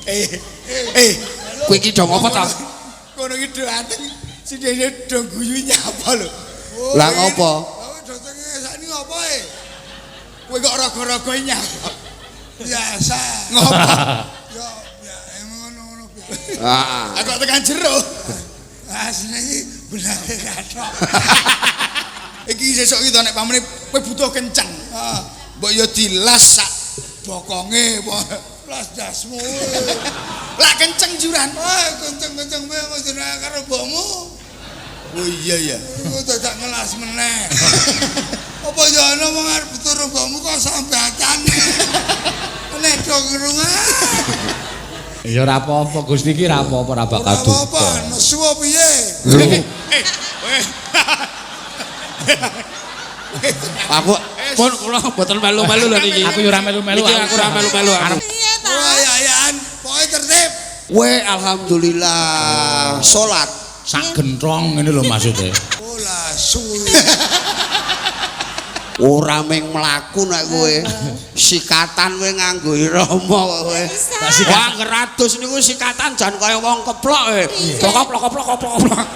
Eh, Kowe iki do ngopo ta? Kono iki do anteng sing dene do guyu nyapa lho. Lah ngopo? Lah do sakniki ngopo e? Kowe kok raga-raga nyapa? Biasa. Ngopo? Ya ya emang ngono-ngono biasa. Heeh. Aku kok tekan jero. Asline iki benake kathok. Iki sesuk iki to nek pamane kowe butuh kenceng. Ah, Mbok yo dilas sak bokonge apa. las dasmu. Lah kenceng juran. Wah, kenceng-kenceng wae kok jenenge karo mbokmu. Oh iya ya. Iku dadak ngelas meneh. Apa ya ana wong arep turu mbokmu kok sambatane. Nek do ngrungah. Ya ora apa-apa Gusti iki ora apa-apa ora bakal Ora apa-apa, duka. nesu apa piye? Eh, eh. Aku pun kula mboten melu-melu lho niki. Aku yo ora melu-melu. Niki aku ora melu-melu aku. Piye ta? Ora yayaan, pokoke tertib. We alhamdulillah salat. Sak gentrong ngene lho maksude. Oh lasu. Ora ming mlaku nek kowe. Sikatan kowe nganggo irama kowe. Wah, ngeratus niku sikatan jan kaya wong keplok kowe. Keplok keplok keplok keplok.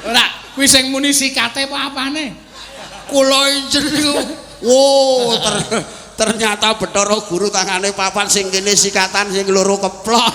Ora, kuwi sing muni sikate apa apane? Kula incer niku. Wo, ternyata Bathara Guru tangane papat sing kene sikatan sing loro keplok.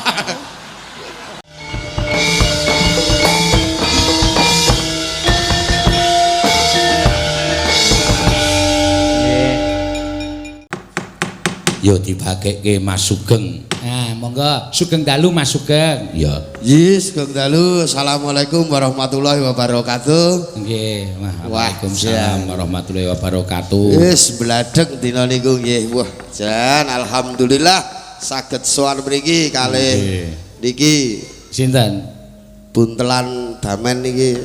Yo dibagekke Mas Sugeng. Nah, monggo Sugeng dalu Mas Sugeng. Ya. Yes, Sugeng dalu. Assalamualaikum warahmatullahi wabarakatuh. Nggih, Wah, Waalaikumsalam warahmatullahi wabarakatuh. Wis bladeg dina niku nggih. Wah, jan alhamdulillah saged sowan mriki kalih niki Sinten? buntelan damen niki.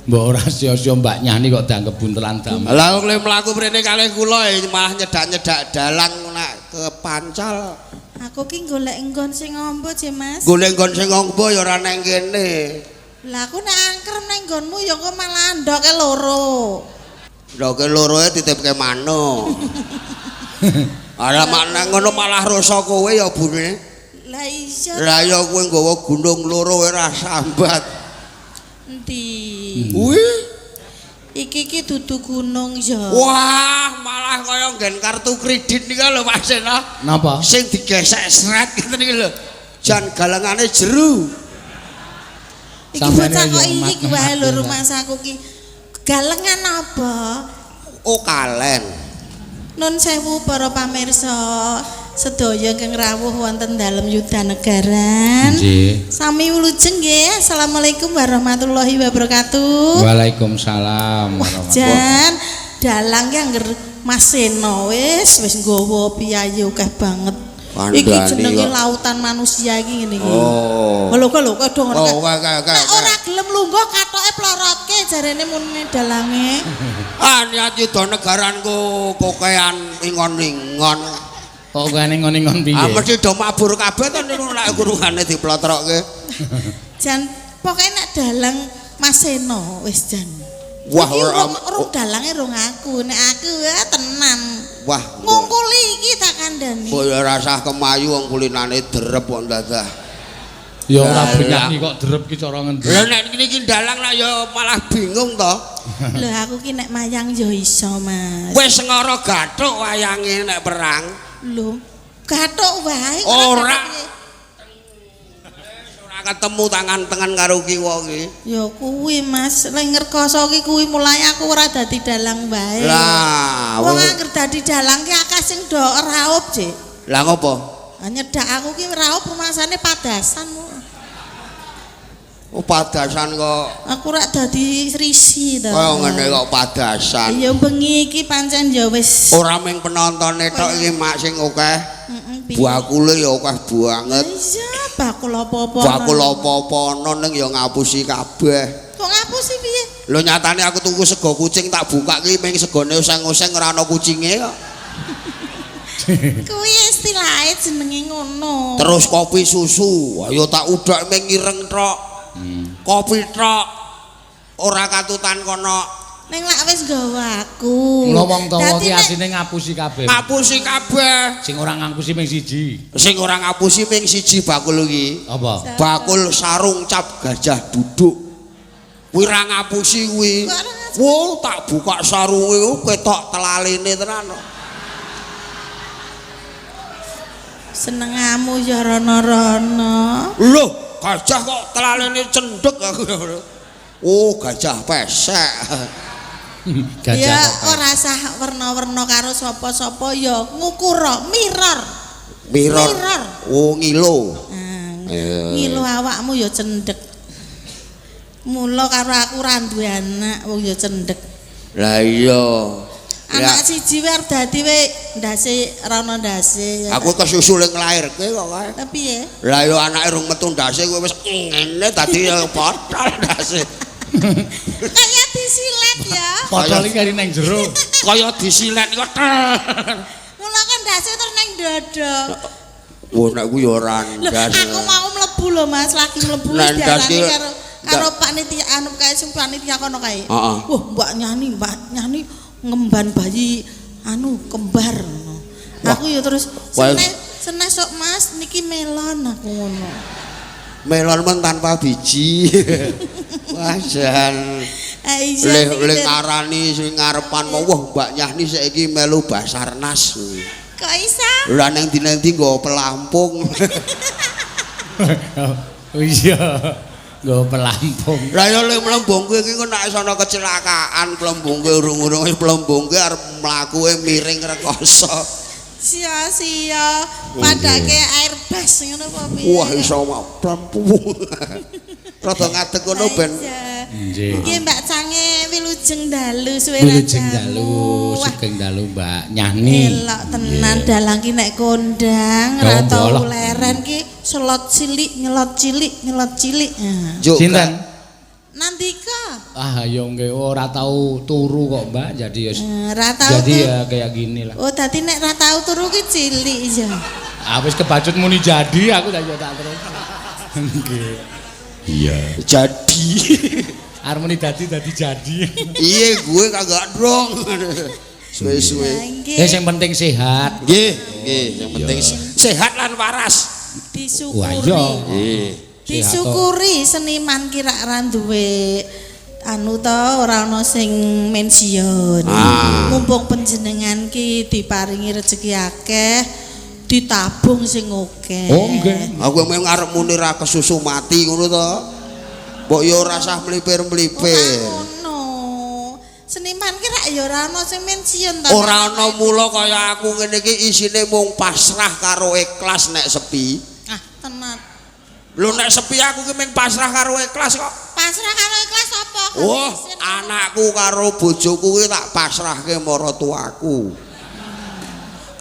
Mbok ora sia-sia Mbak Nyani kok dianggep buntelan damen. Lah wong le mlaku mrene kalih kula malah nyedak-nyedak dalang nak kepancal. Aku ki golek nggon sing ombo, Je Mas. Golek nggon sing ombo ya ora nang kene. Lah aku nek angkrem nang nggonmu ya engko malah ndoke loro. Ndoke loro e titipke manuk. Ala makna ngono malah rasa kowe ya bune. Lah iya. Lah ya kowe nggawa gunung loro ora sambat. Endi? Kuwi Iki ki dudu gunung ya. wah malah kaya nggen kartu kredit nika lho Pak Sena. Napa? Sing digesek sret ngeten iki lho. Jan galengane jeru. Iki Sampeyan bocah ya kok iki umat-umat wae lho ya. rumangsaku ki. Galengan apa? Oh kalen. Nun sewu para pamirsa sedaya ingkang rawuh wonten dalem Yudanagaran. Nggih. Sami wilujeng nggih. Assalamualaikum warahmatullahi wabarakatuh. Waalaikumsalam Wah, warahmatullahi. jan dalang ki angger Mas Seno wis wis nggawa piyayi akeh banget. Kandhani Iki jenenge kok. lautan manusia iki ngene iki. Oh. Lho kok lho kok do ngono. Oh, oke oke Nek oke. ora gelem lungguh katoke plorotke jarene muni dalange. Ah niat Yudanagaranku kokean ingon-ingon. Kok kene ngon-ngon piye? Ah mesti do mabur kabeh to niku nek kurungane diplotrokke. Jan pokoke nek dalang Mas Seno wis jan. Wah, Iki ora urung dalange rung aku. Nek aku tenan. Wah, Ngungkuli iki tak kandhani. mbok ya ora usah kemayu wong kulinane derep kok dadah. Ya ora Lah, benyani kok derep ki cara ngendi. Lah nek niki dalang lah ya malah bingung to. Lho aku ki nek mayang ya iso, Mas. Wis ngara gathuk wayange nek perang. Lho, gathuk wae Ora. gathuk piye? Ora ketemu tangan tengen karo kiwa ki. Ya kuwi Mas, lek ngrekoso ki kuwi mulai aku ora dadi dalang wae. Lah, Wong angger dadi dalang ki akeh sing do raup, Cik. Lah ngopo? Ah, nyedak aku ki raup rumasane padasan. Oh padasan kok. Aku ora dadi risi to. Kaya ngene kok padasan. Ya bengi iki pancen ya wis. Ora mung penontone tok iki mak sing akeh. Heeh, piye? Bakule ya akeh banget. Iya, bakul apa-apa. Bakul apa-apa ana ning ya ngapusi kabeh. Kok ngapusi piye? Lho nyatane aku tuku sego kucing tak buka ki ming segone oseng-oseng ora ana kucinge kok. Kuwi istilahe jenenge ngono. Terus kopi susu, ayo tak udak ming ireng tok. Kopi tok. Ora katutan kono Ning lak wis nggawa aku. Mula wong tuwa ki asine ngapusi kabeh. Ngapusi kabeh. Sing ora ngapusi ming siji. Sing ora ngapusi ming siji bakul iki. Apa? Bakul sarung cap gajah duduk. Kuwi ora ngapusi kuwi. Wo tak buka sarunge ketok telalene tenan. Senengamu ya rono-rono. Loh, gajah kok telalene cendhek aku. Oh, gajah pesek. Gajah ya ora sah werna-werna karo sapa-sapa ya ngukura mirror. Mirror. Oh, ngilo. Ngilo awakmu ya cendhek. Mula karo aku ora duwe anak wong ya cendhek. Lah iya. Anak siji wae arep dadi we ndase rono ndase. Aku kesusu ling nglairke kok kae. Lah piye? Lah ya anake rung metu ndase kowe wis ngene dadi potol ndase. Kaya disilet ya. Potol iki kari nang jero. Kaya disilet kok. Mula kan ndase terus nang dada. Wah nek kuwi ya ora ndas. Aku mau mlebu lho Mas, lagi mlebu diarani karo panitia anu kae sing panitia kono kae. Wah, Mbak Nyani ngemban bayi anu kembar ngono. Aku ya terus seneh sok Mas niki melon aku ngono. Melon men tanpa biji. Wah jan. Le ngarani sing ngarepan mau wah Mbak Nyani saiki melu Basarnas. Kok isa? Lah nang ndi-ndi nggo pelampung. Oh iya. Nggo pelampung. Lah ya le mlembungke iki kok nek ana kecelakaan mlembungke urung-urung wis mlembungke arep mlakuke miring rekoso. Sia-sia padake airbus ngono apa piye? Wah iso mlampung. Rada ngadeg ngono ben. Nggih. Nggih Mbak Cange wilujeng dalu suwe ra. Wilujeng dalu, sugeng dalu Mbak Nyani. Elok tenan dalang ki nek kondang ra tau leren ki selot cilik nyelot cilik nyelot cilik. Sinten? Nandika. Ah ya nggih ora tau turu kok Mbak jadi ya. Ora tau. Jadi ya kayak gini lah. Oh dadi nek ra tau turu ki cilik ya. Ah wis kebacut muni jadi aku tak tak terus. Nggih. Iya. Jadi. Harmoni dadi dadi jadi. Iya gue kagak dong. Suwe-suwe. Sing penting sehat. Nggih, nggih, sing penting sehat lan waras. Disyukuri. Disyukuri seniman ki rak ra duwe anu to ora ana sing mensiun. Mumpung panjenengan ki diparingi rezeki akeh, ditabung sing akeh. Oh nggih. Aku mung arep muni ra kesusu mati ngono to. Mbok yo ora usah mlipir-mlipir. Ngono. Seniman ki rak ya ora ana sing mensiun to. Ora ana mula kaya aku ngene iki isine mung pasrah karo ikhlas nek sepi. Ah, tenan. Lho nek sepi aku ki mung pasrah karo ikhlas kok. Pasrah karo ikhlas apa? Wah, anakku karo bojoku ki tak pasrahke maratuwaku.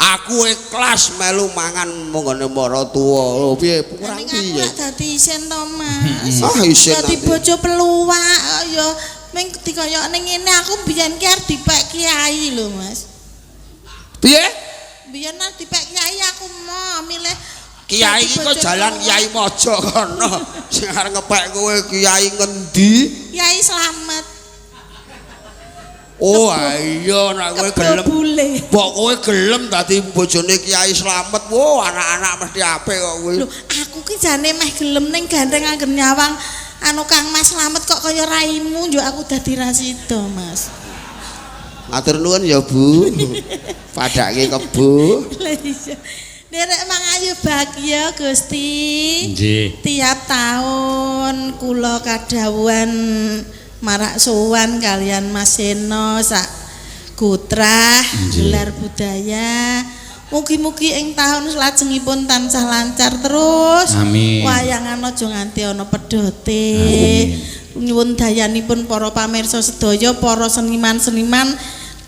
Aku ikhlas melu mangan manggone maratuwa. Lho piye kurang piye? Aku dadi isin to, Mas. Ah, isin. Dadi bojo peluwak ya ming dikoyokne ngene aku biyen ki arep dipek kiai lho, Mas. Piye? Biyen arep dipek kiai aku mau milih kiai iki kok jalan Kiai Mojo kono. Sing arep ngepek kowe kiai ngendi? Kiai Slamet. Oh iya nek kowe gelem. Mbok kowe gelem dadi bojone Kiai Slamet. Wo anak-anak mesti apik kok kowe. Lho, aku ki jane meh gelem ning gandeng angger nyawang anu Kang Mas Slamet kok kaya raimu njuk aku dadi ra sida, Mas. Matur nuwun ya, Bu. Padake kebo. Lah iya. Derek mangayu bagya Gusti. Nggih. Tiap tahun kula kadhawuhan marak sowan kalian Mas Seno sak Gutrah gelar budaya. Mugi-mugi ing tahun salajengipun tansah lancar terus. Amin. Wayangan aja nganti ana pedote. Nyuwun dayanipun para pamirsa sedaya, para seniman-seniman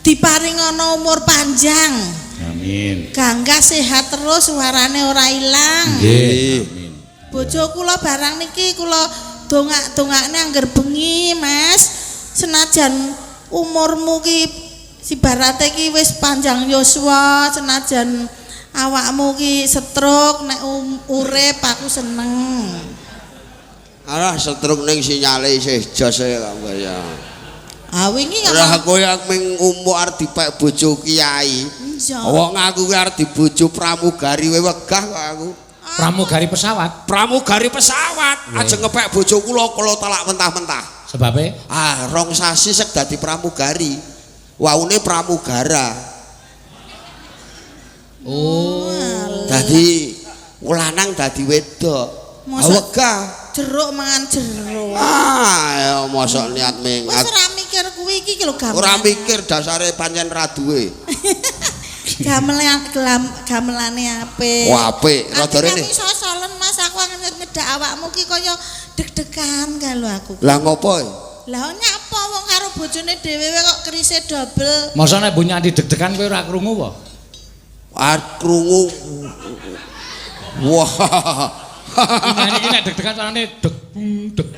diparing ana umur panjang. Amin. Gangga sehat terus suarane ora ilang. Nggih. Amin. Bojo kula barang niki kula dongak-dongakne angger bengi, Mas. Senajan umurmu ki sibarate ki wis panjang yuswa, senajan awakmu ki stroke nek urip aku seneng. Alah stroke ning sinyale isih jos e kok ya. Ah wingi Lah kowe ming umuk arep dipek bojo kiai. Iya. Wong aku kuwi arep dibojo pramugari wae wegah kok aku. Pramugari pesawat. Pramugari pesawat ajeng ngepek bojo kula kula talak mentah-mentah. Sebabe? Ah, rong sasi sek dadi pramugari. Waune pramugara. Oh. Dadi lanang dadi wedok. Wegah. Jeruk mangan jeruk. Ah, ya mosok niat Wis mengat. ora mikir kuwi iki lho gamelan. Ora mikir dasare pancen ra duwe. Gamelan gamelane apik. Wah, apik. Rada rene. Aku sosolen Mas, aku ngedak awakmu ki kaya deg-degan kalau aku. Lah ngopo? Lah nyapa wong karo bojone dhewe kok kerise dobel. Mosok nek bunyi anti deg-degan kowe ora krungu apa? Ah, krungu. Wah. Nah iki nek deg-degan carane deg deg deg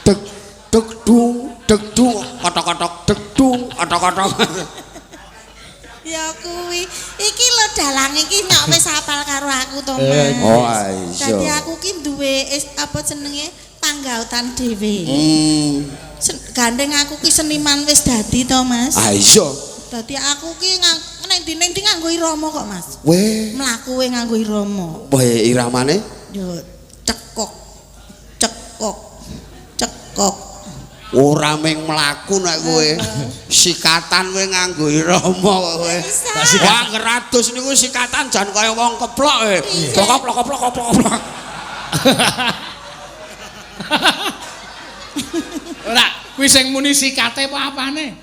deg deg dung deg dung kotok-kotok deg dung kotok-kotok. Ya kuwi. Iki lho dalang iki nyok wis hafal karo aku to, Mas. Oh, iya. Dadi aku ki duwe apa jenenge panggautan dhewe. Gandeng aku ki seniman wis dadi to, Mas. Ah iya. Dadi aku ki nang ndi-ndi nganggo irama kok, Mas. Weh, mlaku we nganggo irama. Weh, iramane? Yo cekok. Cekok. Cekok. Ora ming mlaku nek kowe. Sikatan kowe nganggo irama kowe. Wah, ngeratus niku sikatan jan kaya wong keplok kowe. Keplok keplok keplok keplok. Ora, kuwi sing muni sikate apa apane?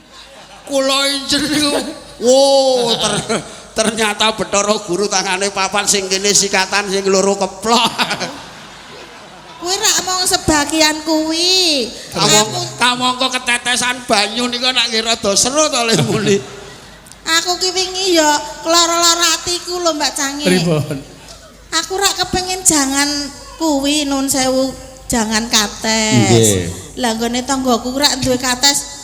Kula incer niku. Wo, ternyata Bathara Guru tangane papat sing kene sikatan sing loro keplok. Kuwi rak mung sebagian kuwi. Kamangka ketetesan banyu niku nek nggih rada seru to le muni. Aku ki wingi ya lara-lara atiku lho Mbak Cangi. Pripun? Aku rak kepengin jangan kuwi nun sewu jangan kates. Nggih. Lah nggone tanggaku rak duwe kates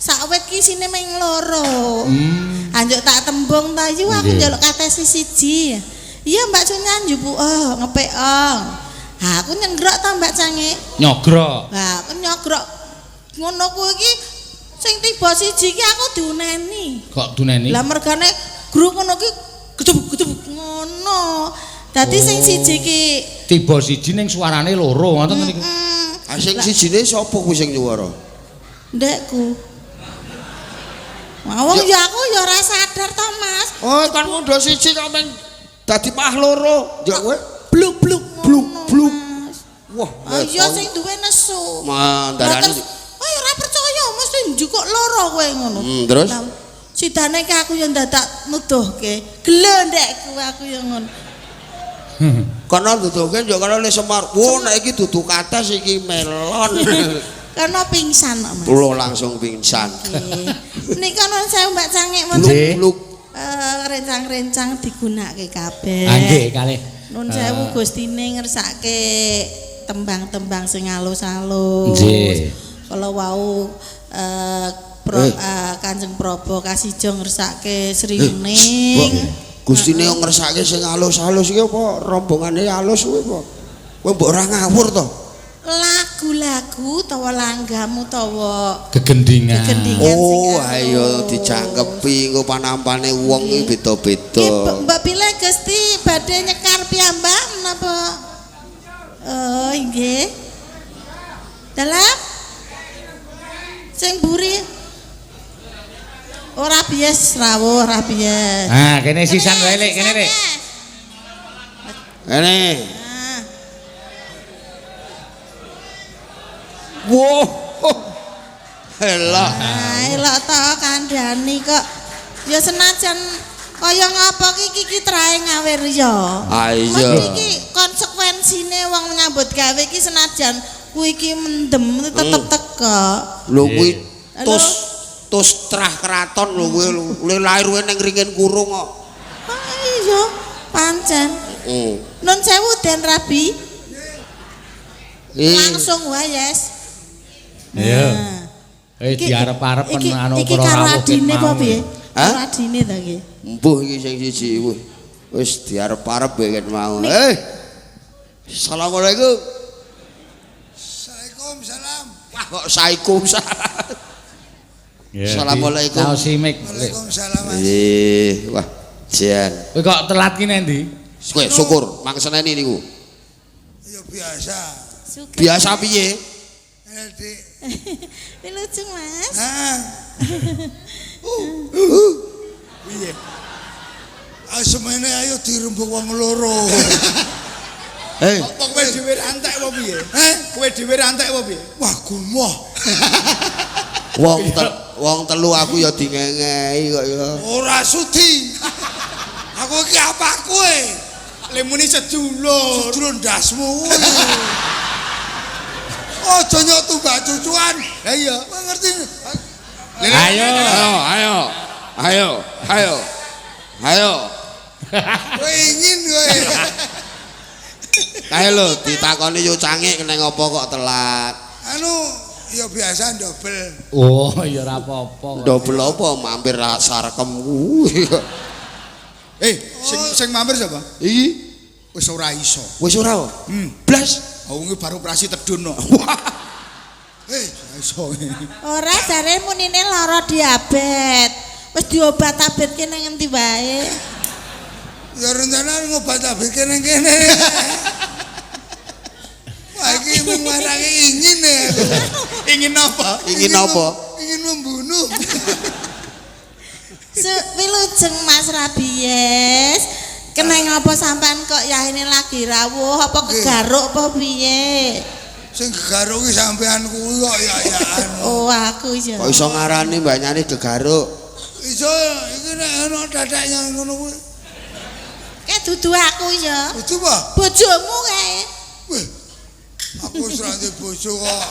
sak wit ki isine ming loro. Anjuk tak tembung ta yu aku njaluk kates siji. Iya Mbak Sunyan njupuk oh ngepek oh. Ha aku nyengrok ta Mbak Cangi. Nyogrok. Lah aku nyogrok ngono kuwi iki sing tiba siji ki aku diuneni. Kok duneni? Lah mergane gru ngono ki gedub-gedub ngono. Dadi sing siji ki tiba siji ning suarane loro ngoten niku. Ah sing sijine sapa kuwi sing nyuwara? Ndekku. Wong ya aku ya ora sadar to, Mas. Oh, kan ngondo siji kok men dadi mah loro. Ya kowe bluk-bluk bluk-bluk. Wah, iya sing duwe nesu. Mandarani. Oh, ya ora percaya mesti njukuk loro kowe ngono. Terus sidane ki aku ya ndadak nuduhke. Gelo ndekku aku ya ngono. Kono nuduhke yo kono le Semar. Wo nek iki dudu kates iki melon. Karena pingsan kok, Mas. Kulo langsung pingsan. Nika nuwun sewu Mbak Cangik wonten bluk. Rencang-rencang digunakake kabeh. Ah nggih kalih. Nuwun sewu Gustine ngersake tembang-tembang sing alus-alus. Nggih. Kala wau Kanjeng Prabu Kasijo ngersake Sri Wening. Gustine ngersake sing alus-alus iki apa rombongane alus kuwi apa? Kowe mbok ora ngawur to? Lagu-lagu utawa langgamu utawa gegendingan. Oh, ayo dijangkepi engko panampane wong iki beda-beda. Mbak Bila Gusti badhe nyekar piyambak menapa? Oh, nggih. Dalem sing mburi ora bias rawuh, ora bias. Ah, kene sisan wae Lek, kene Lek. Kene. Wow. Elok. Ah, elok to kandhani kok. Ya senajan kaya ngapa ki iki trae ngawirya. Ah iya. Iki konsekuensine wong nyambut gawe iki senajan kuwi iki mendem tetep teka. Lho kuwi tus trah keraton lho kuwi le lair kuwi ning ringin kurung kok. Ah iya, pancen. Nun sewu Den Rabi. Langsung wae, Yes. Iya. Eh diarep-arep anu iki karo adine apa piye? Karo adine ta iki. Mbuh iki sing siji wis diarep-arep ket mau. Assalamualaikum. Waalaikumsalam. Wah, Kok saikum. Assalamualaikum. Waalaikumsalam. Wah, jan. Kowe kok telat ki nendi? Kowe syukur mang seneni niku. Ya biasa. Biasa piye? Dik. Lucu, Mas. Heeh. Piye? Asemene ayo dirembug wong loro. Hei, Apa kowe dhewe ra entek apa piye? Heh? Kowe dhewe ra entek apa piye? Wah, gumoh. Wong telu aku ya dingengehi kok ya. Ora sudi. Aku iki apa kowe? Lemune sedulur. Sedulur ndasmu kuwi. Aja nyok tumbak cucuan. Lah iya. Kowe ngerti? Ayo. Ayo, ayo. Ayo, ayo. Ayo. Kowe ingin kowe. Kae lho ditakoni yo cangik kena ngopo kok telat. Anu ya biasa ndobel. Oh, ya ora apa-apa. Ndobel apa mampir sarkem kuwi. Sing mampir sapa? Iki Wis ora iso. wis ora kok. Blas. Wingi baru operasi tedun kok. Ora iso. Ora jare munine lara diabet. Wis diobat-abetke nang endi wae. Ya rencana ngobat-abetke nang kene. Wah, iki mung marake ingin ya. Ingin apa? Ingin apa? Ingin membunuh. Wilujeng Mas Rabies. Kena ngapa sampean kok yahene lagi rawuh apa kegaruk apa piye? Sing gegaruk ki sampean kuwi kok ya-yaan. Oh, aku ya. Kok iso ngarani mbaknyane gegaruk? Iso iki nek ana tetek yang ngono kuwi. Kae dudu aku ya. Bojo apa? Bojomu kae. Wih. Aku wis ora duwe bojo kok.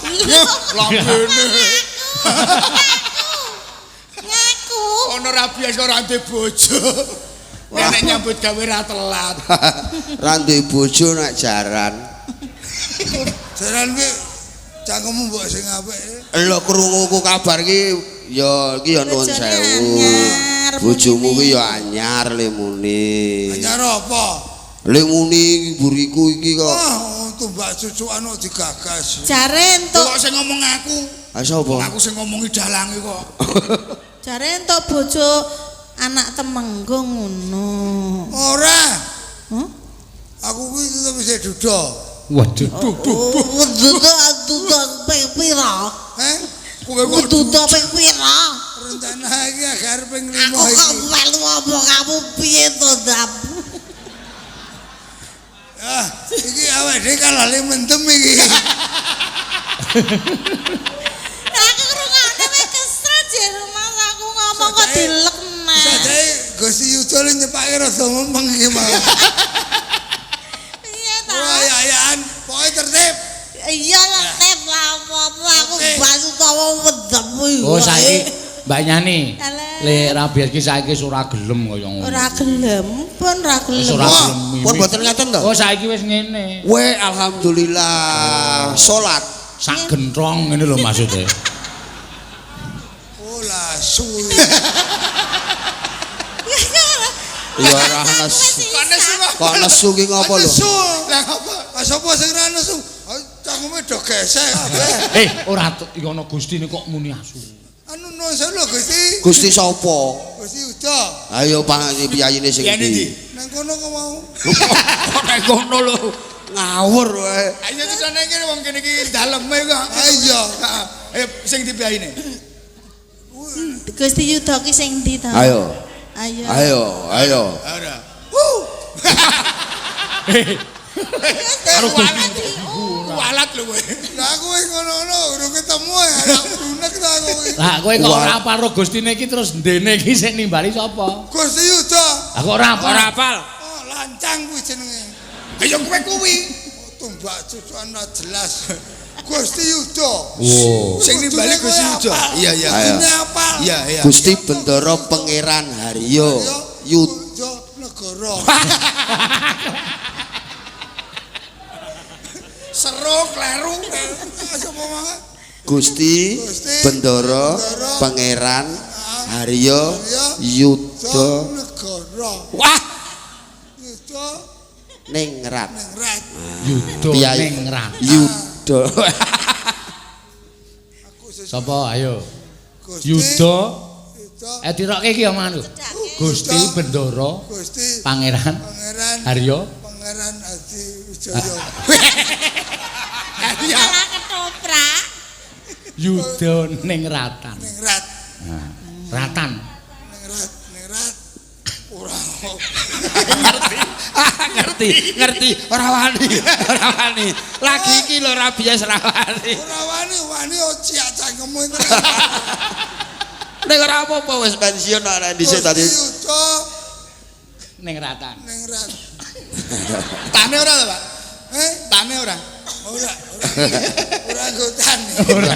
Lambene. Ngaku. Ono Rabies ora duwe bojo. Nek nyambut gawe ra telat. Ra duwe bojo nek jaran. Jaran kuwi cangkemmu mbok sing apik. Lho krunguku kabar ki ya iki ya nuwun sewu. Bojomu ki ya anyar lemune. Anyar apa? Lemune mburiku iki kok. Ah, tumbak cucukan kok digagas. Jare entuk. Kok sing ngomong aku? Ha sapa? Aku sing ngomongi dalange kok. Jare entuk bojo anak temenggung ngono. Ora. Huh? Aku kuwi tetep isih duda. Waduh. Duda duda ping pira? Heh? Kowe kok Duda ping pira? Rencana iki agar ping 5 Aku iki. kok melu apa kamu piye to, Dap? Ah, iki awake dhewe kalale mendem iki. Aku ngrungokne wis kesel jero Mas aku ngomong kok dilek nah. Sajake Gusti Yuda le nyepake rada mempeng iki mau. Piye ta? Ora ya-yaan, pokoke tertib. Iya tertib lah apa-apa aku basu tawa mendem iki. Oh, saiki Mbak Nyani. Halo. Le Rabies ki saiki wis ora gelem kaya ngono. Ora gelem, pun ora Wis gelem. ora Wah, gelem. pun boten ngaten to? Oh, saiki wis ngene. Weh, alhamdulillah. Salat. Sak gentrong ngene lho maksude. Oh, lasu. Ya ora nesu. Kok nesu kok? Kok nesu ki ngopo lho? Nesu. Lah apa? Ah sapa sing ra nesu? Cangkeme do gesek kabeh. Ora iki ana Gustine kok muni asu. Anu nuwun lho Gusti. Gusti sapa? Gusti Yuda. Ayo pangane piyayine sing Piyayine ndi? Nang kono kok mau. Kok nek kono lho ngawur wae. Ayo tusane kene wong kene iki daleme kok. Ah iya. Heeh. Ayo sing dipiyayine. Gusti Yuda ki sing ndi to? Ayo. Ayo. Ayo, ayo. Ora. Karo Gusti. Kualat lho kowe. Lah aku wis ngono-ngono urung ketemu ya. Arep brunek ta aku iki. Lah kowe kok ora apal ro Gustine iki terus ndene iki sing nimbali sapa? Gusti Yuda. Lah kok ora apal? Ora apal. Oh, lancang kuwi jenenge. Ayo kowe kuwi. Oh, tumbak cucukan ora jelas. Gusti Yuda. Wow. Sing nimbali Gusti Yuda. Iya, iya. Ayo. Ini apal. Iya, iya. Gusti Bendara Pangeran Haryo Yud Yuda Negara. Seru kleru. Sapa mangan? Gusti Bendara Pangeran Haryo Yuda Negara. Wah, Yuda ningrat. Ningrat. Yuda Piyai. ningrat. Yuda. Sapa ayo? Gusti Yuda. Yuda. Dirokke iki omonganku. Gusti Bendoro Gusti Pangeran Pangeran Haryo Pangeran Adi Wijaya. Malah ketoprak. Yuda ning Ratan. Ningrat, Nah, Ratan. ningrat, ningrat. Ora. Ngerti, ngerti, ora wani, ora wani. Lagi iki lho ora biasa ora wani. Ora wani, wani ociak cangkemmu. Nek ora apa-apa wis pensiun ora dhisik tadi. Gusti Yuda Ning Ratan. ningrat. Tane ora to, Pak? Eh, Tane ora. ora, ora. Ora anggotane. Ora.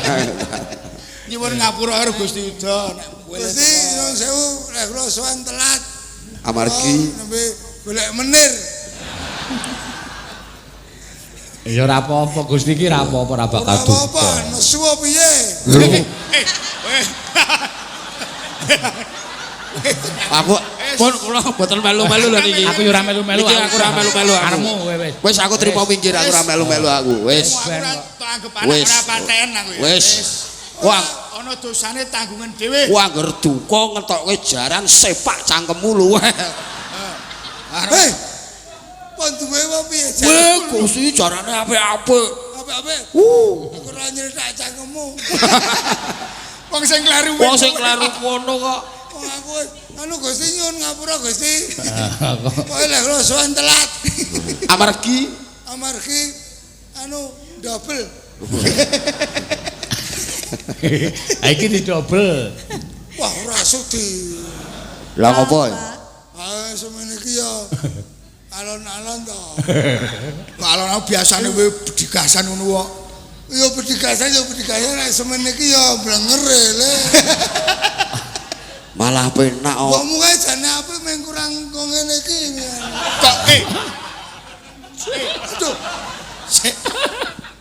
Nyuwun ngapura karo Gusti Yuda nek kowe Gusti nyuwun sewu lek kula sowan telat. Amargi Oh, nembe golek menir. Ya ora apa-apa Gusti iki ora apa-apa ora bakal Ora apa-apa, duka. nesu apa piye? Aku pun kula mboten melu-melu lho niki. Aku ya ora melu-melu. Niki aku ora melu-melu aku. Aremu kowe wis. Wis aku trimo minggir aku ora melu-melu aku. Wis. Aku ora tak anggap anak Wis. ora paten aku ya. Wis. Wah, Ana dosane tanggungan dhewe. wah angger duka ngetokke jaran sepak cangkemmu luwe. Hei. Pon duwe apa piye? Weh, Gusti jarane apik-apik. Apik-apik. Aku ora nyeritak cangkemmu. Wong sing kleru. Wong sing kleru kono kok. Wong aku anu Gusti nyuwun ngapura Gusti. Pokoke lek kula sowan telat. Amargi Amargi anu double. Ha iki didobel. Wah, ora sudi. Lah ngopo? Ah, semene iki ya alon-alon to. Kalau aku biasane kowe bedigasan ngono kok. Ya bedigasan ya bedigasan nek semene iki ya blenger le. Malah penak kok. Mbokmu kae jane apik mung kurang kok ngene iki. Kok Aduh, sik.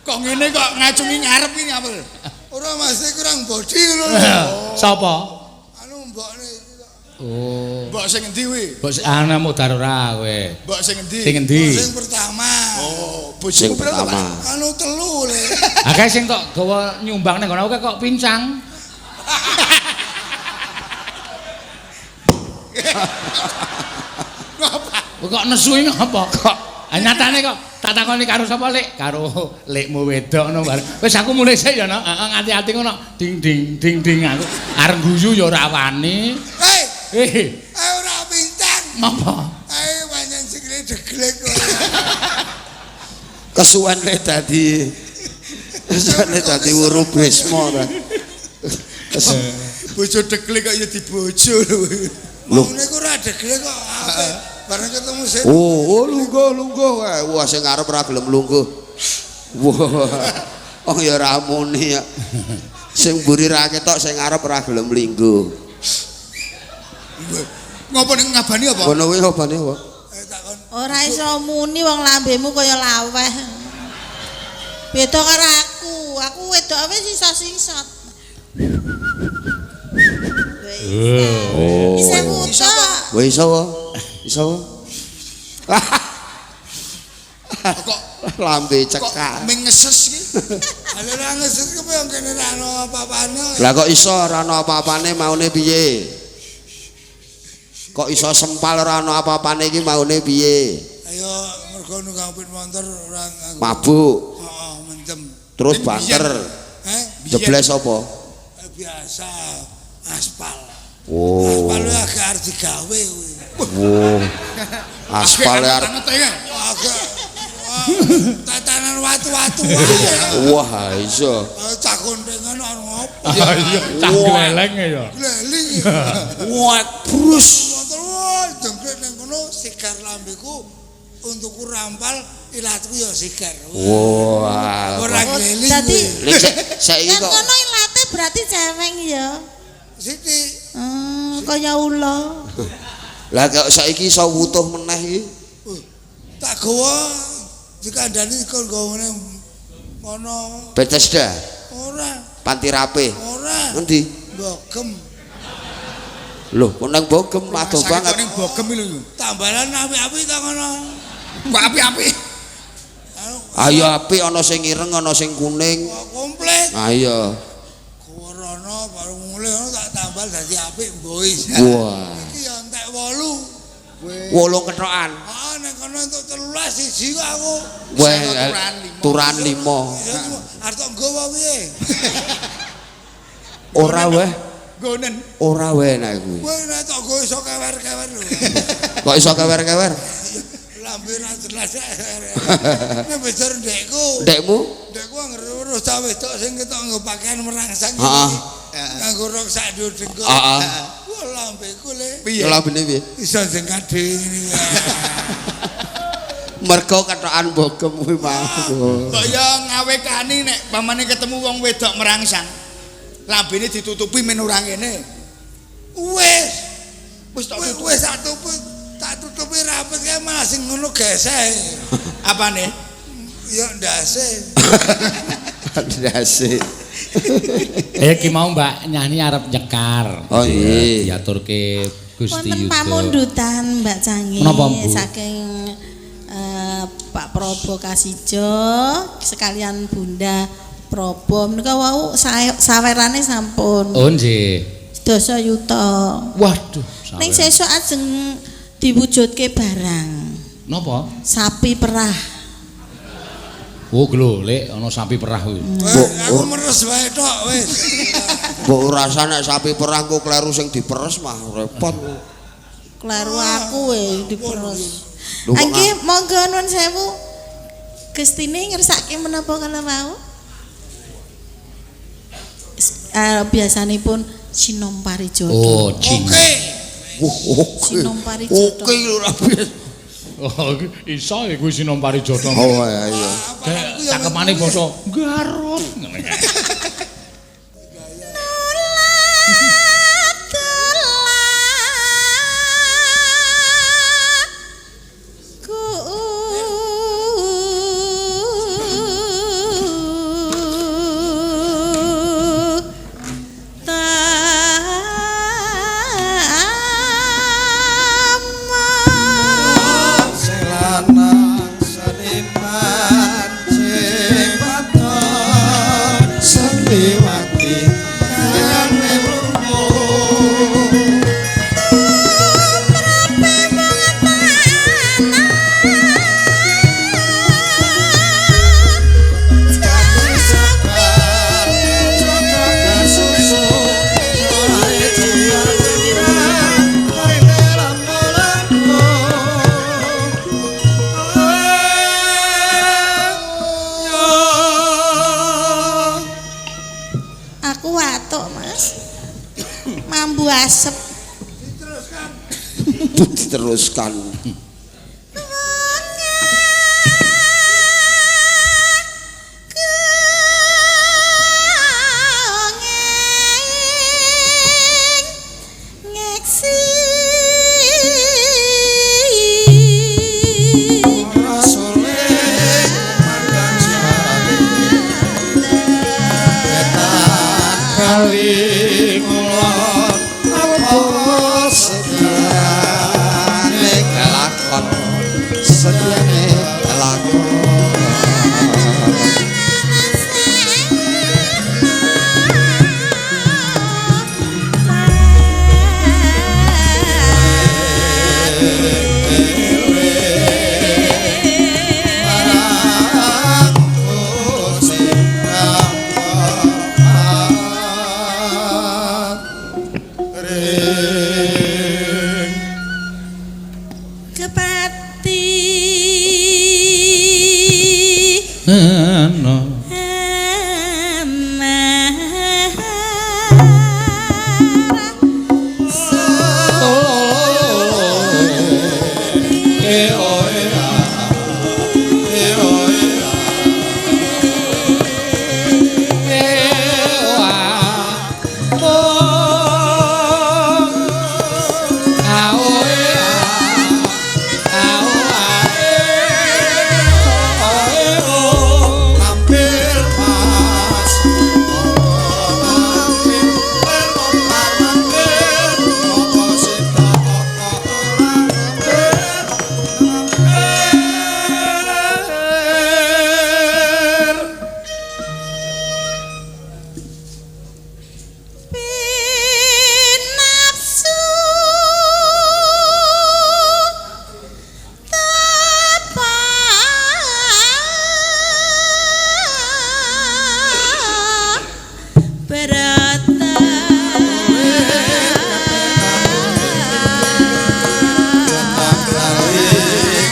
Kok ngene kok ngacungi ngarep iki ngapa? ora mesti kurang body ngono lho. Sapa? Anu mbokne iki kok. Oh. Mbok sing endi kuwi? Mbok ana modar ora kowe. Mbok sing endi? Sing endi? Sing pertama. Oh, Sing bojomu piro to, Pak? pertama. Anu telu le. Akeh sing tok gawa nyumbang ning kono kok pincang. Kok nesu iki ngapa kok? Ah nyatane kok tak takoni karo sapa Lek? Karo lekmu wedok ngono bareng. Wis aku mulih sik ya, Nok. Heeh, ngati-ati ngono. Ding ding ding ding aku arep guyu ya ora wani. Hei, Eh, ora pincang. ngapa? Ae pancen sikile deglek kok. Kesuwen le dadi kesuwen le dadi wuru Brisma ta. Bojo deglek kok ya dibojo lho. Loh. Maune ku ora deglek kok apik. Bareng ketemu sing Oh, oh lungguh lungguh kae. Wah sing ngarep ora gelem lungguh. Wah. Oh ya ora muni ya. Sing mburi ra ketok sing ngarep ora gelem lingguh. Ngopo ning ngabani apa? Ngono kuwi obane apa? takon Ora iso muni wong lambemu kaya laweh. Beda karo aku, aku wedok wis iso singsot. Oh. Bisa wuta. Wah iso apa? Iso apa? Kok Lambe kok cekak. mengeses iki? Lha ora ngeses ku yang kene ora ono apa-apane. Lah kok iso ora ana apa-apane maune piye? Kok iso sempal ora ana apa-apane iki maune piye? Ayo mergo nunggang pit motor ora nganggo. Mabuk, Heeh, mendem. terus banter. Eh, Jebles apa? biasa aspal. Oh. Aspal kuwi agak arep digawe kuwi. Wow. Aspal arep Anget ya. Agak wah, tatanan watu-watu wae. wah iso. Cah kontengan ono ngopo? Iya, cah gleleng ya. Gleling. Wah, brus. Motor wah jengkrik ning kono sigar lambeku untukku rampal ilatku ya sigar. Wah. Ora gleling. Dadi kuwi. Nek saiki Yen kok kono ilate berarti ceweng ya. Sithik. Kaya ula. lah kok saiki iso wutuh meneh iki. Tak gawa dikandani kon gawane ngono Bethesda, ora Panti Rapih. ora Ngendi? bogem Loh, kok nang Bogem adoh Sakit banget. kok ning Bogem iki lho. tambalan apik-apik ta ngono. Kok apik-apik. Anu Ayo apik ana sing ireng, ana sing kuning. komplit Ayo. gawa Wah, baru mulih ngono tak tambal dadi apik mbois. Wah. Iki ya entek 8. 8 kethokan. Ah, nek kono entuk 13 siji kok aku. Wah, turan 5. Arep tok nggawa piye? Ora weh, Nggonen. ora weh nek kuwi. Kowe nek tok nggo iso kewer-kewer lho. Kok iso kewer-kewer? Lambe ra jelas. Nek besar ndekku. Ndekmu? Ndekku anggere weruh cah wedok sing ketok nggo pakaian merangsang Heeh. Nganggo rok sak dhuwur dengkul. Heeh. Wah, lambeku le. Piye? Lambene piye? Iso jengkat dhewe ngene. Mergo kethokan bogem kuwi mau. Kok ya ngawekani nek pamane ketemu wong wedok merangsang. Lambene ditutupi men ora ngene. Wis, Wis tak tutup. wis tak tutupi rapet kae malah sing ngono geseh. Apane? Ya ndase. Ndase. Ki mau Mbak Nyani arep nyekar. Oh, iya. Diaturke Gusti Wonten Yuda. pamundutan Mbak Cangi Menapa, Bu? saking Pak Probo Kasijo sekalian Bunda Probo menika wau sawerane sampun. Oh nggih. Sedasa yuta. Waduh, Ning sawer. sesuk ajeng diwujudke barang Napa? sapi perah. Oh, lho, Lek, ana sapi perah kuwi. Aku meres wae tok wis. Mbok rasa nek sapi perah kok kleru sing diperes mah repot. Kleru aku we diperes. Lho, kok Angge monggo nuwun sewu. Gustine ngersake menapa kala wau? Biasanipun Sinom Parijoto. Oh, cing. Oke. Wah, oke. Sinom Parijoto. Oke lho ora biasa. Oh, iso ya kuwi Sinom Parijoto. Oh iya iya. Cakepane basa Garut. Ngene kae. Aku watuk, Mas. Mambu asep. Diteruskan. Kepati Ana.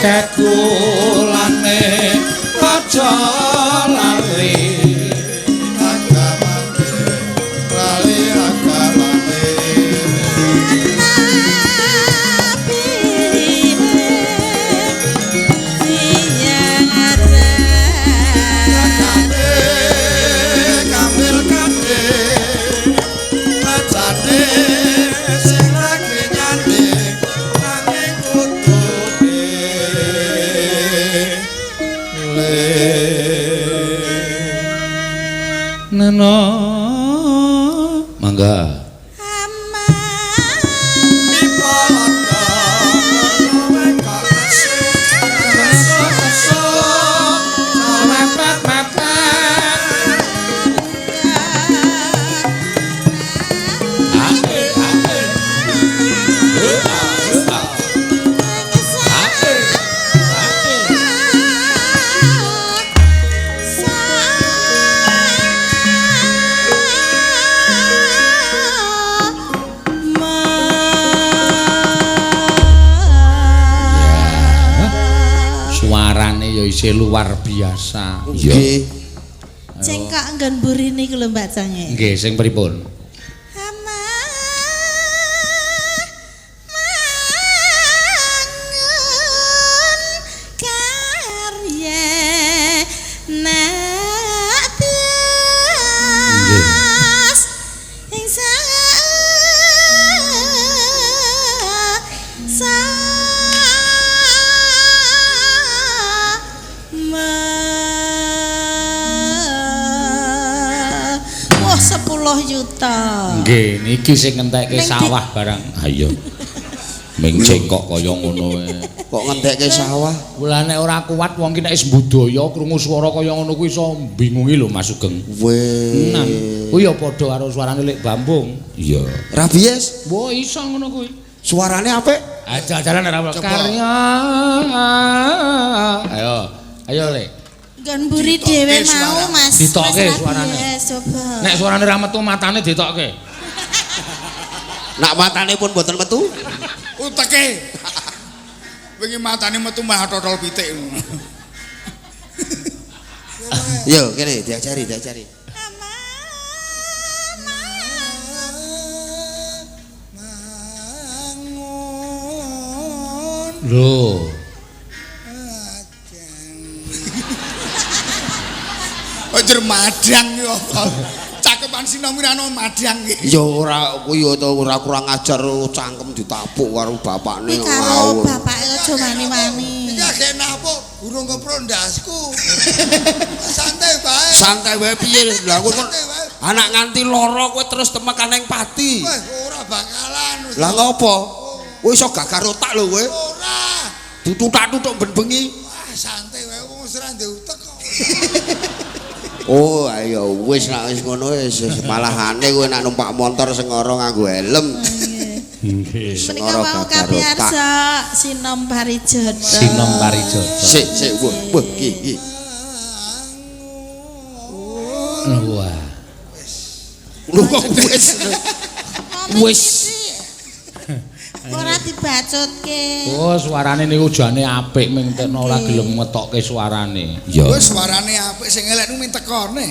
Akeh gulane aja lali agamane lali agamane kamil kade rajane sing lagi nyanding nanging kutune le neno mangga suarane ya isih luar biasa. Nggih. Cengkok nggon mburi niku lho Mbak Cange. Nggih, sing pripun? Mangun karya natas ing Wah, 10 juta. Nggih, niki sing ngentekke sawah barang. Ha iya. Ming cengkok kaya ngono wae. Kok ngentekke sawah? Lah nek ora kuat wong ki nek wis budaya krungu swara kaya ngono kuwi iso bingungi lho Mas Sugeng. Weh. Tenan. Kuwi ya padha karo suarane Lek Bambung. Iya. Rabies, Mbok iso ngono kuwi. suarane apik. Aja jalan ora karya. Ayo, ayo Lek. Nggon mburi dhewe mau Mas. Ditokke Mas suarane. Rabies, coba. Nek suarane ra metu matane ditokke. Nak matane pun mboten metu. Uteke. Wingi matane metu malah totol pitik. Yo kene diajari, diajari. Mangun Lho. Ojo madang yo apa. Cakepan sinom ora ono madang iki. Ya ora kuwi ya to ora kurang ajar cangkem ditapuk karo bapakne Kuwi karo bapake aja wani-wani. Iki agek napuk urung keprok ndasku. Santai bae. Santai wae piye lha aku kon Santai wae. anak nganti lara kowe terus temekan ning pati. Wah, ora bakalan. Lah ngopo? Kowe iso gagar otak lho kowe. Ora. Ditutak-tutuk ben bengi. Wah, santai wae wong wis ora ndek utek kok. Oh, ayo wis nek wis ngono wis malahane kowe nek numpak motor sing ora nganggo helm. Nggih. Menika Sengara wau gagar otak. kapiyarsa Sinom Parijoto. Sinom Parijoto. Sik sik wah wah iki iki. Wah. Lho kok wis Wis. Ora dibacutke. Oh, suarane niku jane apik ming tekno ora gelem ngetokke suarane. Iya. Wis suarane apik sing elek nu ming tekone.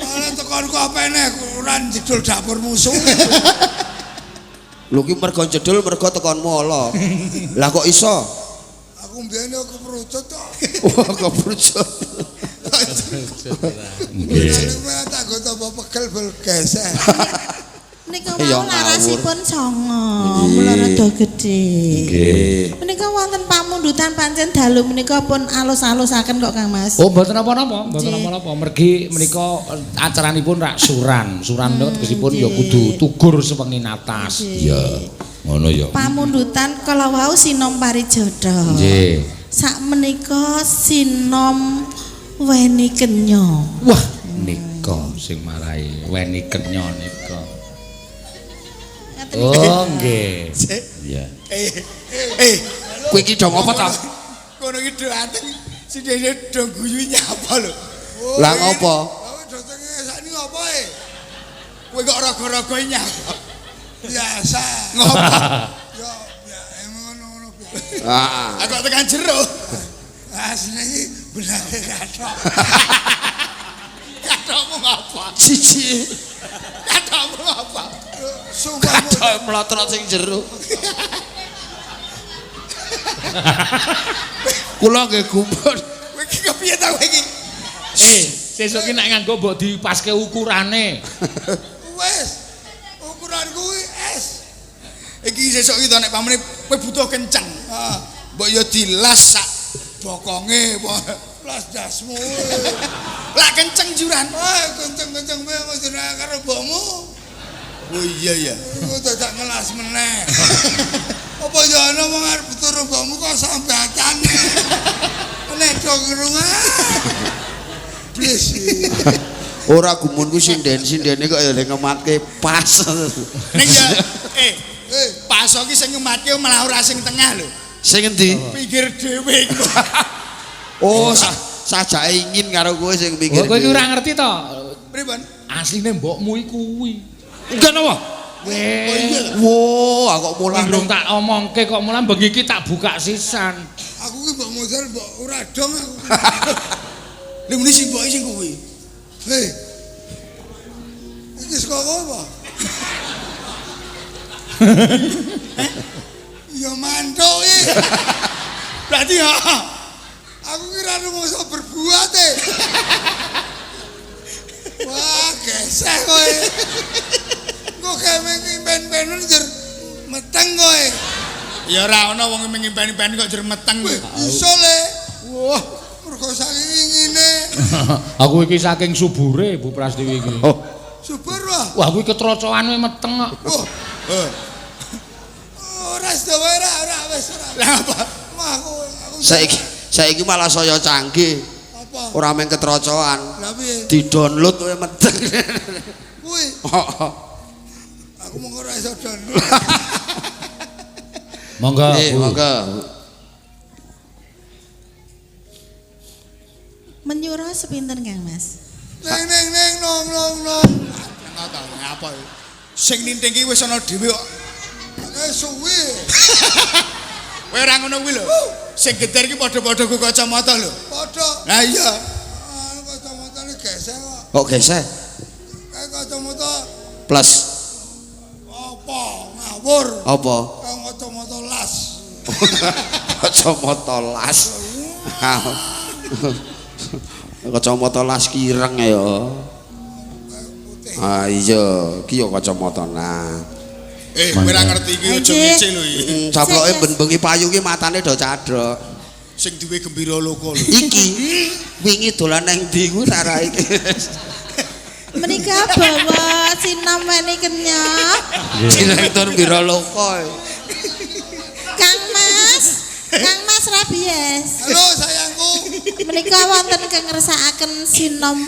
Ora tekonku apene ora jedul dapur musuh. Lho ki mergo jedul mergo tekonmu ala. Lah kok iso? Aku mbiyen yo keprucut kok. Wah keprucut. Nggih. Nek tak go tambah pegel bel gesek. Menika Ya, wau larasipun songo, Nggih. mula rada gedhe. Nggih. Menika wonten pamundutan pancen dalu menika pun alus-alusaken kok Kang Mas. Oh, mboten napa-napa, mboten Nggih. napa-napa. Mergi menika acaranipun rak suran. Suran niku tegesipun ya nggih. kudu tugur sewengi natas. Nggih. Iya. Ngono ya. Pamundutan kala wau Sinom Parijoto. Nggih. Sak menika Sinom Weni Kenya. Wah, nika sing marai weni kenya nika. Ngaten iki. Oh, nggih. Iya. Eh, eh, Kowe iki dong apa ta? kono iki do anteng sing dhewe do guyu nyapa lho. Lah ngopo? Lah do sakniki ngopo e? Kowe kok raga-raga nyapa. Biasa. Ngopo? Yo, ya emang ngono-ngono biasa. Heeh. Aku tekan jero. Asline iki benake kathok. Kathokmu ngapa? Jijik. Kathokmu ngapa? Sumpah Kathok mlotrot sing jero. Kula nggih gumun. Kowe iki kepiye ta kowe iki? Sesuk ki nek nganggo mbok dipaske ukurane. Wis. Ukuranku kuwi S. Iki sesuk iki to nek pamane kowe butuh kenceng. Ah, Mbok yo dilas sak bokonge apa. las dasmu. Lah kenceng juran. Wah, kenceng-kenceng wae mesti karo mbokmu. Oh iya ya. Iku dadak ngelas meneh. Apa ya ana wong arep turu mbokmu kok sambatan. Nek do ngrungah. Blis. Ora gumunku sinden-sindene kok ya le ngematke pas. Ning ya pas iki sing ngematke malah ora sing tengah lho. Sing endi? Pinggir dhewe iku. Oh, sajake ingin karo kowe sing pinggir. Oh, kowe iki ora ngerti to? Pripun? Asline mbokmu iku kuwi. Enggak napa? Weh. Wo, aku kok mulah Durung tak omongke kok mulah bengi iki tak buka sisan. Aku ki mbok modal mbok ora dong aku. Lha muni sing mboke sing kuwi. Hei. Iki saka apa? Ya mantuk iki. Berarti ya. Aku kira rumangsa berbuat e. Wah, geseh kowe. Kok gawe impen-impenan jer meteng kowe. Ya ora ana wong ngimpen-impen kok jer meteng. Wih, iso le. Wah, mergo saking ingine. Aku iki saking subure Bu Prastiwi iki. Oh, Subur wah. Wah, kuwi ketrocoan wae meteng kok. Wah. Ora sedawa ora ora wis ora. Lah apa? Wah, aku saiki malah saya canggih. Apa? Ora mung ketrocoan. Lah piye? Di-download kowe meteng. Kuwi aku mung ora iso download. Monggo. Nggih, Bu. monggo. Menyura sepinten Kang Mas? Neng neng neng nong nong nong. Nang ta ngapa iki? Sing ninting ki wis ana dhewe kok. Suwi. Kowe ora ngono kuwi lho. Sing geter ki padha-padha ku kacamata lho. Padha. Lah iya. Anu kacamatane geseh kok. Kok geseh? Kayak kacamata Plus apa ngawur. apa? Kayak kacamata las. Kacamata las. Kacamata las kireng ya. Ah iya, iki ya kacamata nah. Kowe ora ngerti iki aja ngece lho iki. Caploke ben bengi payu ki matane do cadhok. Sing duwe gembira loka lho. Iki wingi dolan nang ndi kuwi ora iki. Menika bawa sinom weni kenyah. Direktur Gembira Loka. Kang Mas, Kang Mas Rabies. Halo sayangku. Menika wonten kang ngersakaken sinom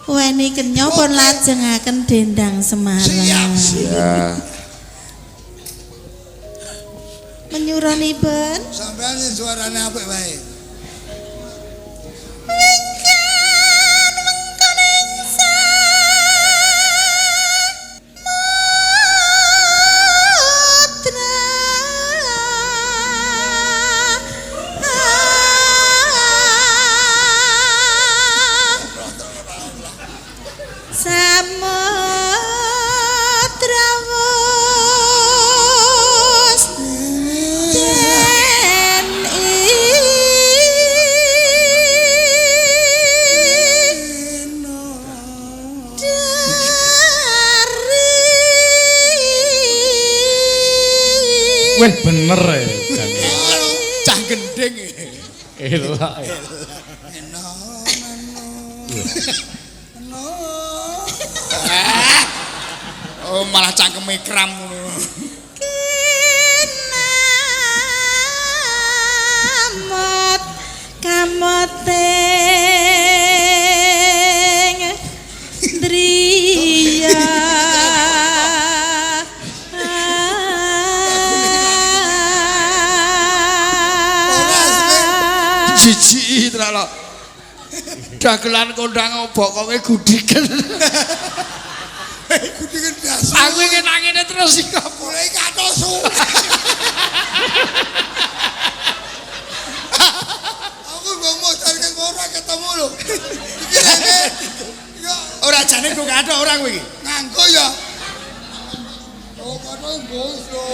weni kenyah pun lajengaken dendang Semarang. Siap, siap. Ya. Menyuranipun Sampeyan sing suarane apik wae. wingkan wengkoning samudra samudra wus den dari Weh bener e. Cah gendeng. Elok. Oh malah cangkeme kram ngono. Kinamot kamoting driya. Jijik tralo. Dagelan kondang bokonge gudiken. Gudiken das. Aku iki nang ngene terus iki. Mulai katosu. Biasane go kathok ora kowe iki. Nganggo ya. Oh, kathok bos lho.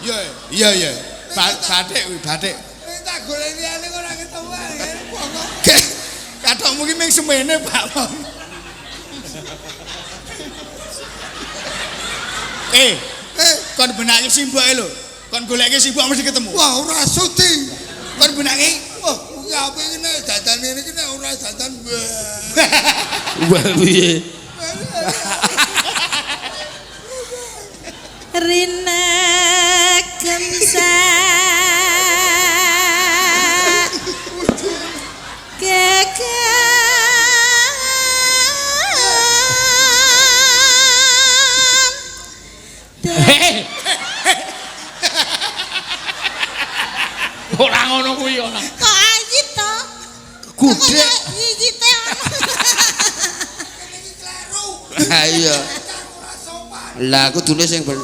Iya, iya, iya. Batik kuwi, batik. Nek tak golek liyane kok ora ketemu bokong. Kathokmu ki mung semene, Pak. Kon benake simboke lho. Kon goleke simbok mesti ketemu. Wah, ora sudi. Kon benake Wah, kuwi apik iki nek dadan ngene iki nek ora dadan. Wah, piye? Rina gemsa gegam Ora ngono kuwi ora. Kok ayit to? Gudhek. Yiyite ono. Ha iya. Lah kudune sing ben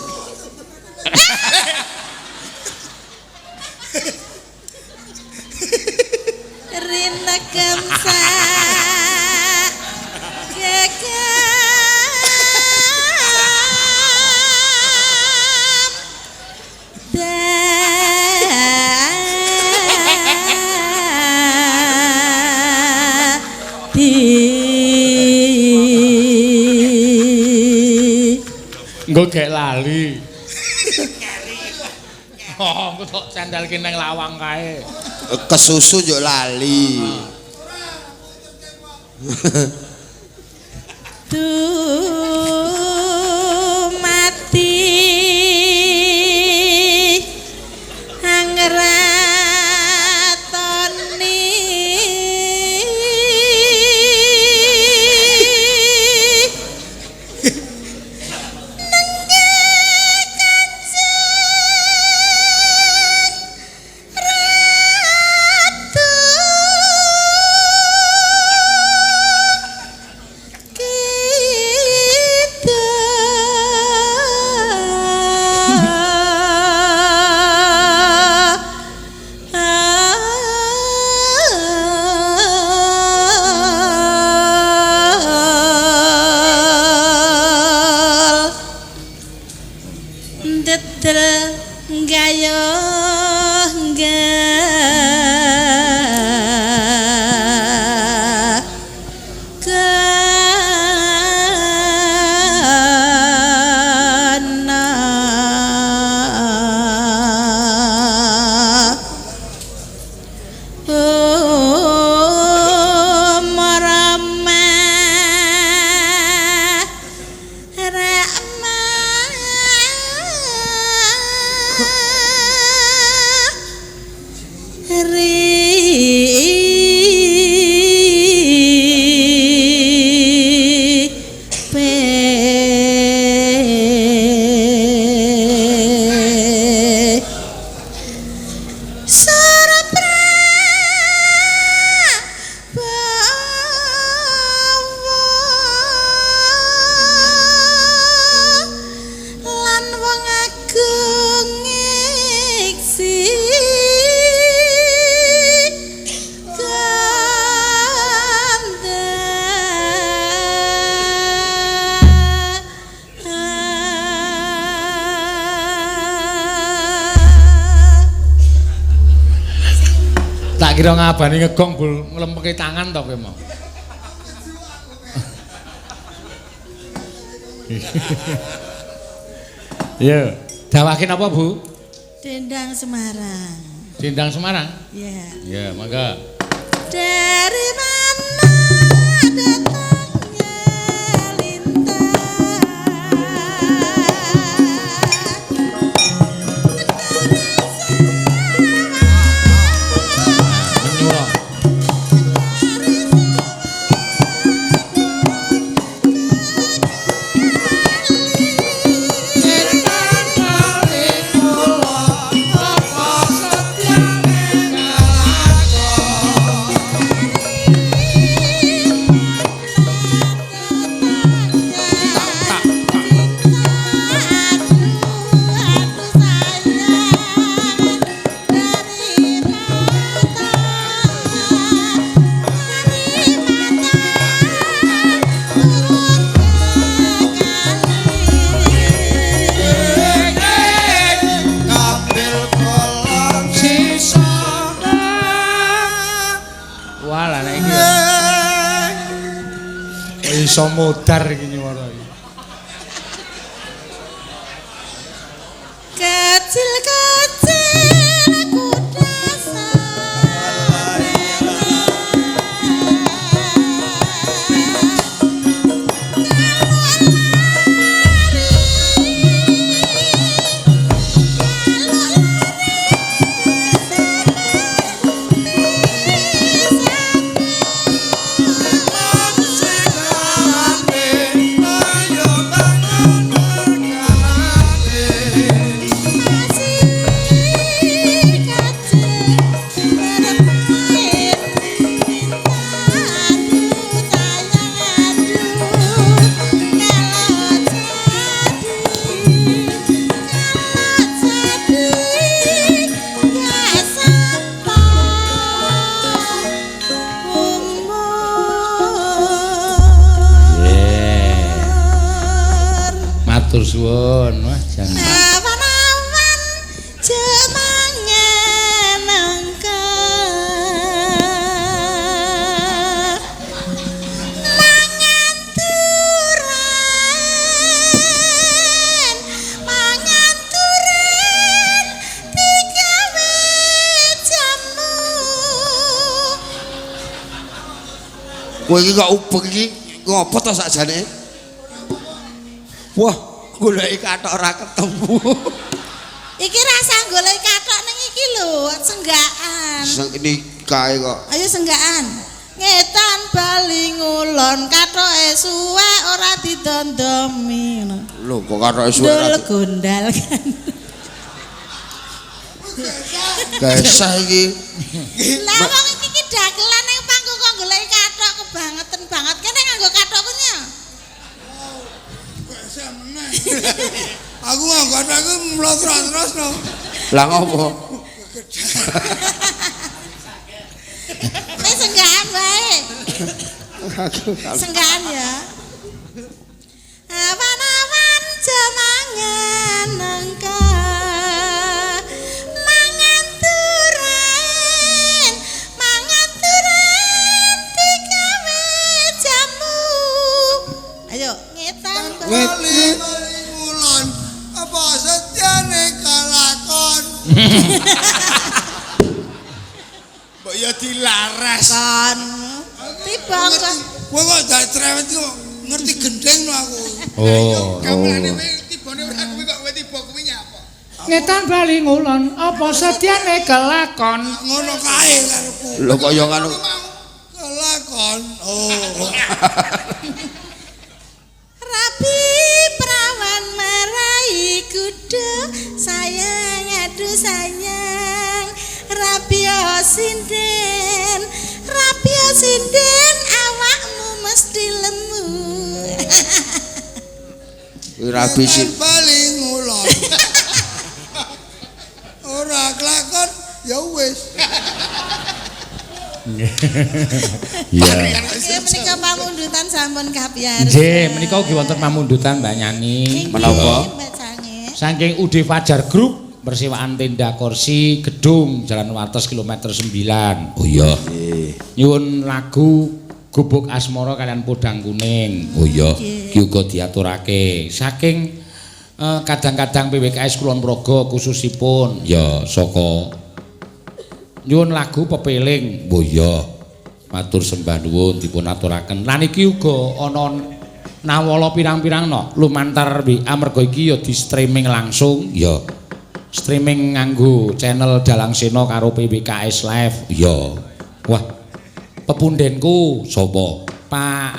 Rina gemsa gegam dadi Engko gek lali. Oh, engko tok sendelke nang lawang kae. Kesusu yo lali. Dumati angratoni nenggih Kanjeng Ratu Kidul. Dedel gayuh gana Marama Rama Ri Pe Suraprabawa lan wong agung ngiksi ganda. Tak kira ngabani ngegong bul nglempeke tangan to kowe mau. Iya, dawake napa, Bu? Dendang Semarang. Dendang Semarang. Ya. Ya, mangga. Dari mana datangnya lintah? Menyura. Dari Iso modar iki nyuwara iki. Kecil-kecil kuda Matur suwun. Wah, jan. Awan-awan jemangan angka. Mangan turen digawe jamu. Kowe iki kok ubek iki ngopo to sakjane? Wah, goleki kathok ora ketemu. Iki rasa golek kathok ning iki lho, senggaan. Sing nikahe kok. Ayo senggaan. Ngetan bali ngulon kathoke suwek ora didondomi ngono. Lho kok kathoke suwek ora Ndul gondal kan. Geseh iki. Lah wong iki ki dagelan ning panggung kok goleki kathok kebangetan banget. Kene nganggo kathokku nya. Geseh meneh. Aku nganggo kathokku mlotro terus no. Lah ngopo? Wis senggaan wae. Senggaan ya. Awan-awan jemangan nengka. Mangan turen digawe jamu. Ayo ngetan Bali ngulon apa setyane kalakon. Mbok ya dilaras. Kon. Tiba kok. Kowe kok dak cerewet kok ngerti gendeng no aku. Oh. Gamelane kowe tibane ora kuwi kok kowe tiba kuwi nyapa? Ngetan bali ngulon apa setyane kelakon. Ngono kae karepku. Lho kok ya ngono. Kelakon. Oh. Rabi perawan meraih kuda, sayang aduh sayang. Rabi sinden, rabi sinden, awakmu mesti lemu. Kuwi rabi sing bali ngulon. Ora kelakon ya wis. Iya. Nggih menika pamundutan sampun kapiyarsa. Nggih, menika ugi wonten pamundutan Mbak Nyani. Menapa? Mbak Cange. Saking UD Fajar Group persewaan tenda kursi gedung Jalan Wates kilometer 9. Oh iya. Nyuwun lagu Gubuk Asmara kalian Podang Kuning. Oh iya, iki uga diaturake. Saking kadang-kadang PWKS Kulon Progo khususipun ya saka nyuwun lagu Pepeling. Oh iya. Matur sembah nuwun dipun aturaken. Lan iki uga ana nawala pirang-pirang no lumantar WA mergo iki ya di streaming langsung. Ya. Streaming nganggo channel Dalang Sena karo PWKS Live. Ya. Wah. Pepundenku sapa? Pak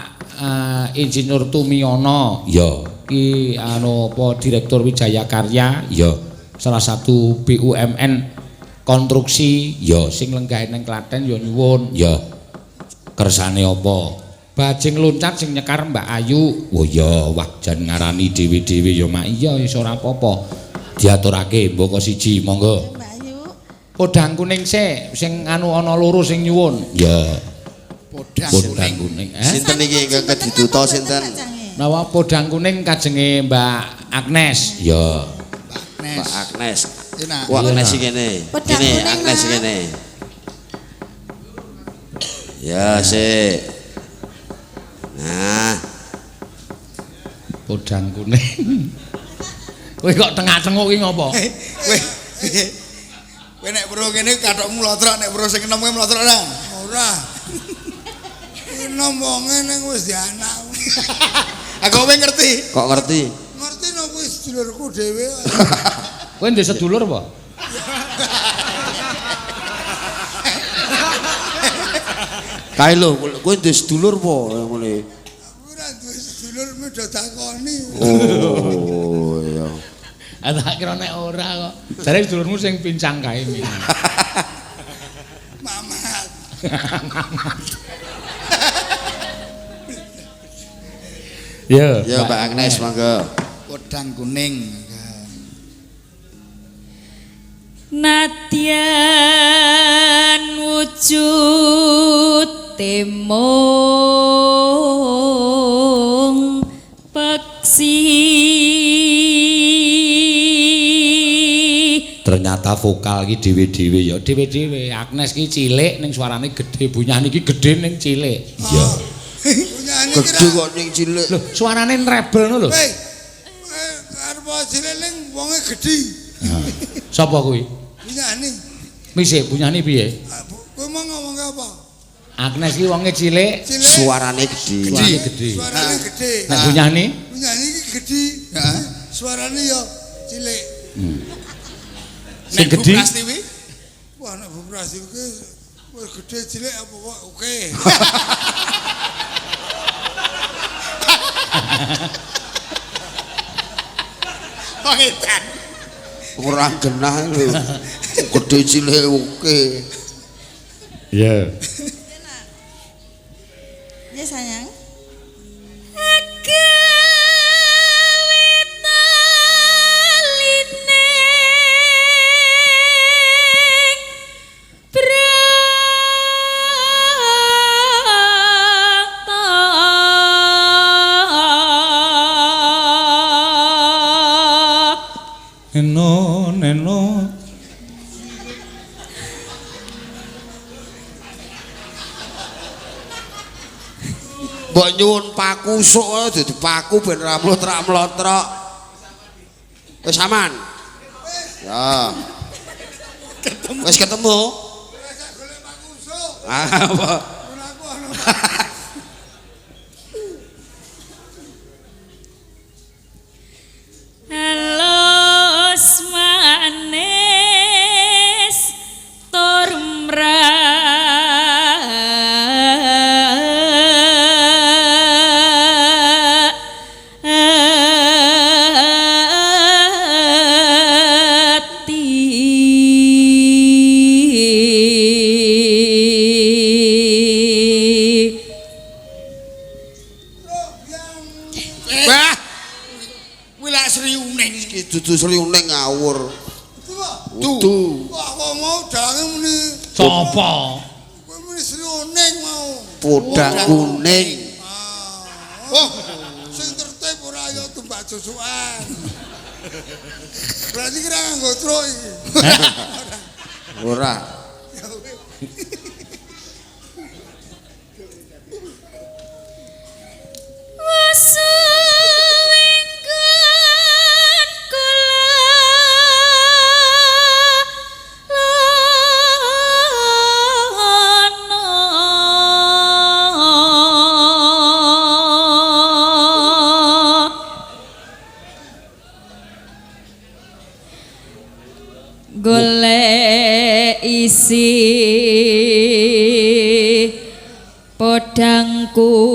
Insinyur Tumiono. Ya. Ki anu apa Direktur Wijaya Karya. Ya. Salah satu BUMN konstruksi. Ya, sing lenggahe ning Klaten ya nyuwun. Ya. Kersane apa? Bajing loncat sing nyekar Mbak Ayu. Oh ya, wah jan ngarani dhewe-dhewe ya mak iya wis ora apa-apa. Diaturake mboko siji monggo. Mbak Ayu. Podang kuning sik sing anu ana loro sing nyuwun. Ya. Podang kuning. Sinten iki ingkang kedituta sinten? Napa podang kuning kajenge Mbak Agnes? Ya. Mbak Agnes. Enak. Wah, Agnes iki kene. Kene Agnes kene. Ya, sik. Nah. Podang kuning. Kowe kok tengah-tengok ki ngopo? Kowe kowe nek weruh kene kathokmu mlotrok, nek weruh sing enom kowe mlotrok ora? Ora. Enom wonge ning wis di anak. Aku kowe ngerti. Kok ngerti? Ngerti no kuwi sedulurku dhewe. Kowe ndek sedulur apa? Kae lho, kowe ndek sedulur apa ngene? Aku ora duwe sedulur mung takoni. Oh iya. Ah tak kira nek ora kok. Jare sedulurmu sing pincang kae mi. Mamat. Ya, ya Mbak Agnes monggo. Podang kuning. Nadyan wujud temong peksi. Ternyata vokal iki dhewe-dhewe ya, dhewe-dhewe. Agnes ki cilik ning suarane gedhe, Bunyani ki gedhe ning cilik. Iya. Bunyani gedhe kok ning cilik. Lho, suarane rebel ngono lho. Hei. Arep cilik ning wonge gedhe. Sapa kuwi? Bunyani. Wis, Bunyani piye? Kowe mau ngomong apa? Agnes ki wonge cilik, suarane gedhe. Suarane gedhe. Suarane gedhe. Nek Bunyani? Bunyani ki gedhe. Heeh. Suarane ya cilik. Sing Nek Bu gedhe? Prastiwi? Wah, nek Bu Prastiwi ki wis gedhe cilik apa kok oke. Wong edan. Ora genah lho. Gedhe cilik oke. Iya. Ya sayang. Neno neno. Mbok nyuwun paku sok dadi paku ben ra mlotrak-mlotrok. Wis aman. Ya. Wis ketemu. Wis golek paku sok. Ah, apa? Ora aku ono. Halus manis tur mrati. Wah. Kuwi lak Sri Uning. Iki dudu Sri Uning ngawur. Dudu. Wah, kok mau dalange muni. Sapa? Kowe muni Sri Uning mau. Podang kuning. Oh, sing tertib ora ya tumbak susukan. Berarti kira nganggo truk iki. Ora. Golek isi podang kuning.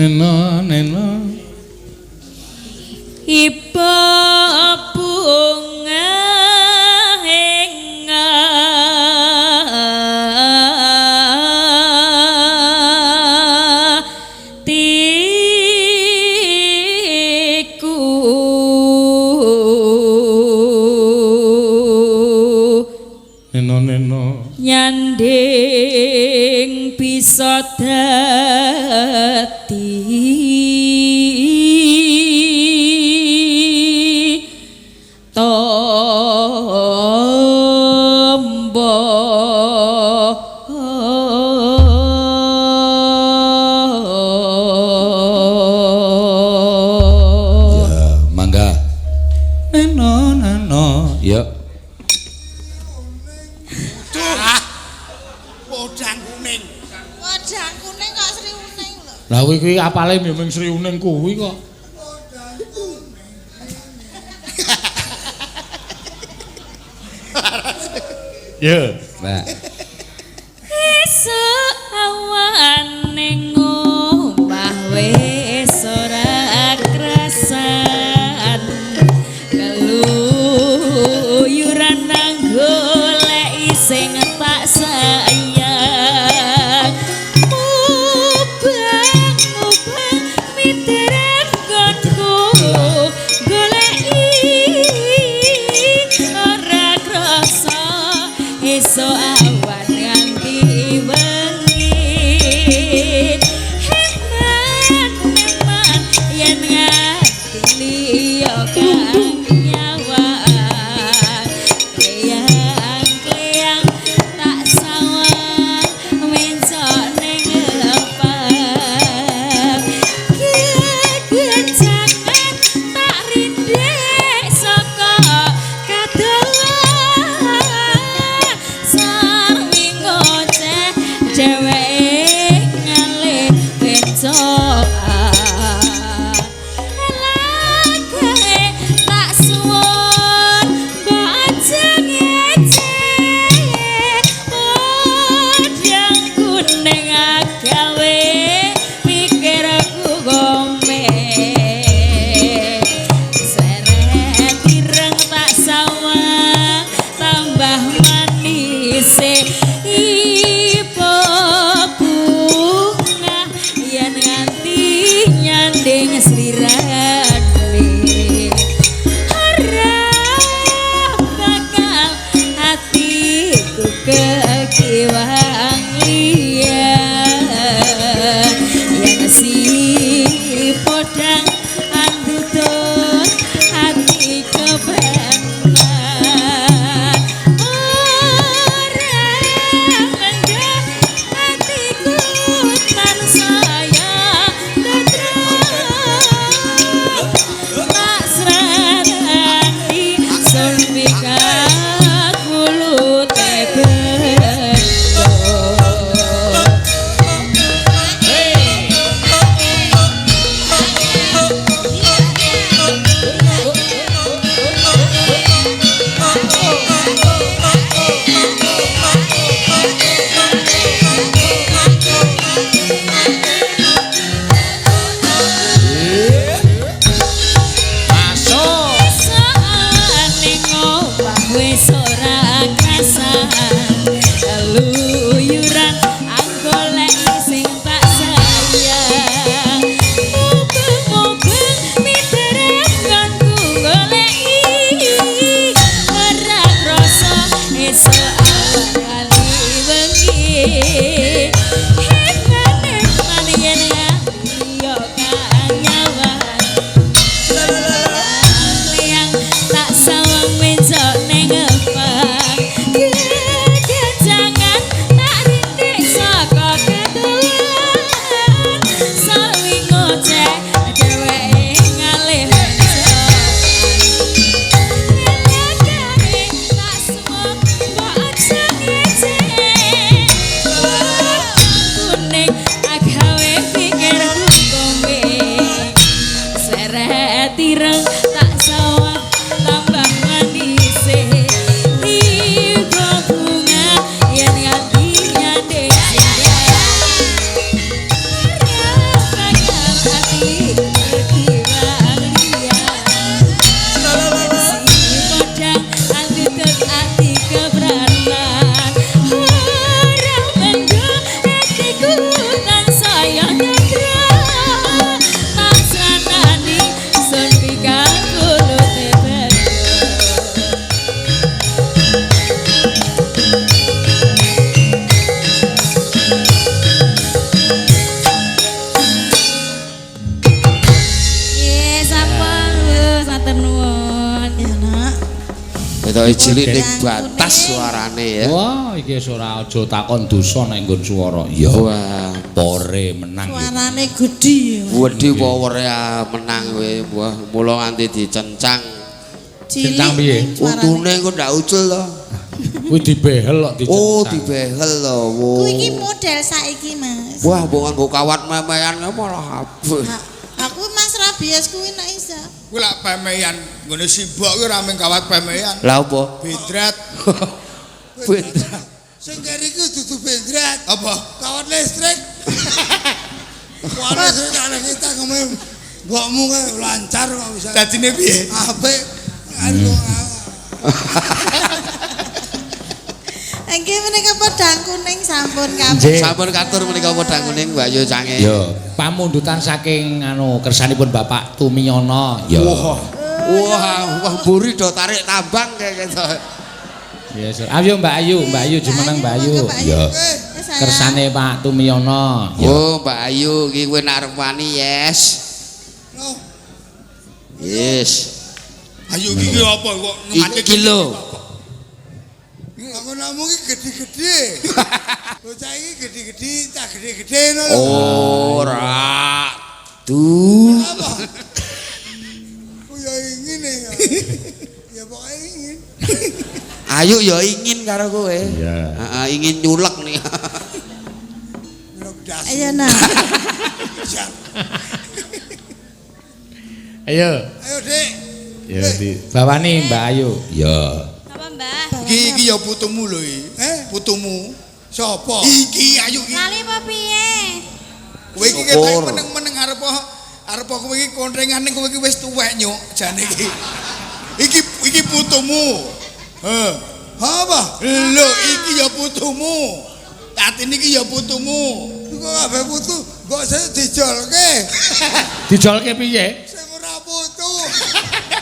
Neno neno. Iba bunga ing atiku. Neno neno. Nyanding bisa dadi Lah kuwi kuwi apale ming Sri Uning kuwi kok. Ya, Mbak. Esuk awan ning omah wis ora krasan. Keluyuran nang goleki sing tak sayang. Mubeng-mubeng miteren nggonku goleki ora krasa esuk awan nganti wengi. Heman yen nganti liya kang nyawang. Kleyang-kleyang tak sawang mencok ning ngepang. Gegejangan tak rindhik saka kadohan. Sarwi ngoceh dheweke ngalih bencokan. Lagae tak suwun mbok aja ngece. Podang kuning agawe pikirku gome. Seret ireng tak sawang tambah manise ipo bunga yen nganti nyanding slirane. Ora bakal hatiku kekiwang liya yen si podang andutut hati kebenar. Ora mendah hatiku tansaya tentrem. Tak sranani sun pikak kulute bentuk. Masuk. Saane ngomah wis ora krasan. Keluyuran anggoleki sing tak sayang. Mubeng-mubeng miteren nggonku goleki. Ora krasa esuk awan nganti wengi. Heman-heman yen liya kang nyawang. Kleyang tak sawang mencok ning ngepang. Gegejangan tak rintik saka ketulan. Sawi ngoceh dheweke ngalih mencokan. Lagane tak suwun mbok aja ngece. Kuning agawe pikirku gome. Seret ireng tak sawang tambah manise. Tiba bunga yen nganti nyanding Ora bakal ati berkiwang liya. Si podang andutut ati kebratan. Ora mendung atiku tansaya nyadra. Tak sranani sun pikak kulute bentuk. Nggih, sampun Bu, matur nuwun. Ya nak. Ketoke cilik ning Podang batas kuning. suarane ya. Wah, iki wis ora aja takon dosa nek nggon swara. Ya, Wah, pore menang. Suarane gedhi. wedi powere menang kowe. Wah, mula nganti dicencang. Cilik. Centang piye? ning suarane. Untune engko ndak ucul to. Kuwi dibehel kok dicencang. Oh, dibehel to. Kuwi iki model saiki, Mas. Wah, mbok nganggo kawat memean malah apik. Aku Mas Rabies kuwi nek iso. Kuwi lak pemean, nggone sibok kuwi ora mung kawat pemean. Lah apa? Bendrat. Bendrat. Sing keri ku dudu bendrat. Apa? Kawat listrik. Kawat listrik ana kita ngomong mbokmu kae lancar kok bisa. Dadine piye? Apik. Anu. Nggih menika podang kuning sampun kabeh. Sampun katur menika podang kuning Mbak Yu Cange. Ya, pamundutan saking anu kersanipun Bapak Tumiyono. Ya. Wah. Wah, wah mburi do tarik tambang kayak gitu. Ya, ayo Mbak Ayu, Mbak Ayu jumeneng Mbak Ayu. Ya. Kersane Pak Tumiyono. Ya. Oh, Mbak Ayu iki kowe nek arep wani, yes. Yes. Ayu iki apa kok iki lho. Aku namu iki gedhe-gedhe. Bocah iki gedhe-gedhe, cah gedhe-gedhe ngono lho. Ora. Du. Apa? Ku ya ingin ya. Ya pokoke ingin. Ayu ya ingin karo kowe. Iya. Heeh, ingin nyulek nih. Ayo nah. Ayo. Ayo, Dik. Ya di bawani Mbak Ayu. Ya. Apa, Mbah? Iki iki ya putumu lho iki. Eh, Putumu. Sapa? Iki Ayu iki. Lali apa piye? Kowe iki ketok meneng-meneng arep arep kowe iki kontrengane kowe iki wis tuwek nyuk jane iki. Iki iki putumu. Heh. Apa? Lho iki ya putumu. Tatine iki ya putumu. Kok kabeh putu, kok saya dijolke. Dijolke piye? Sing ora putu.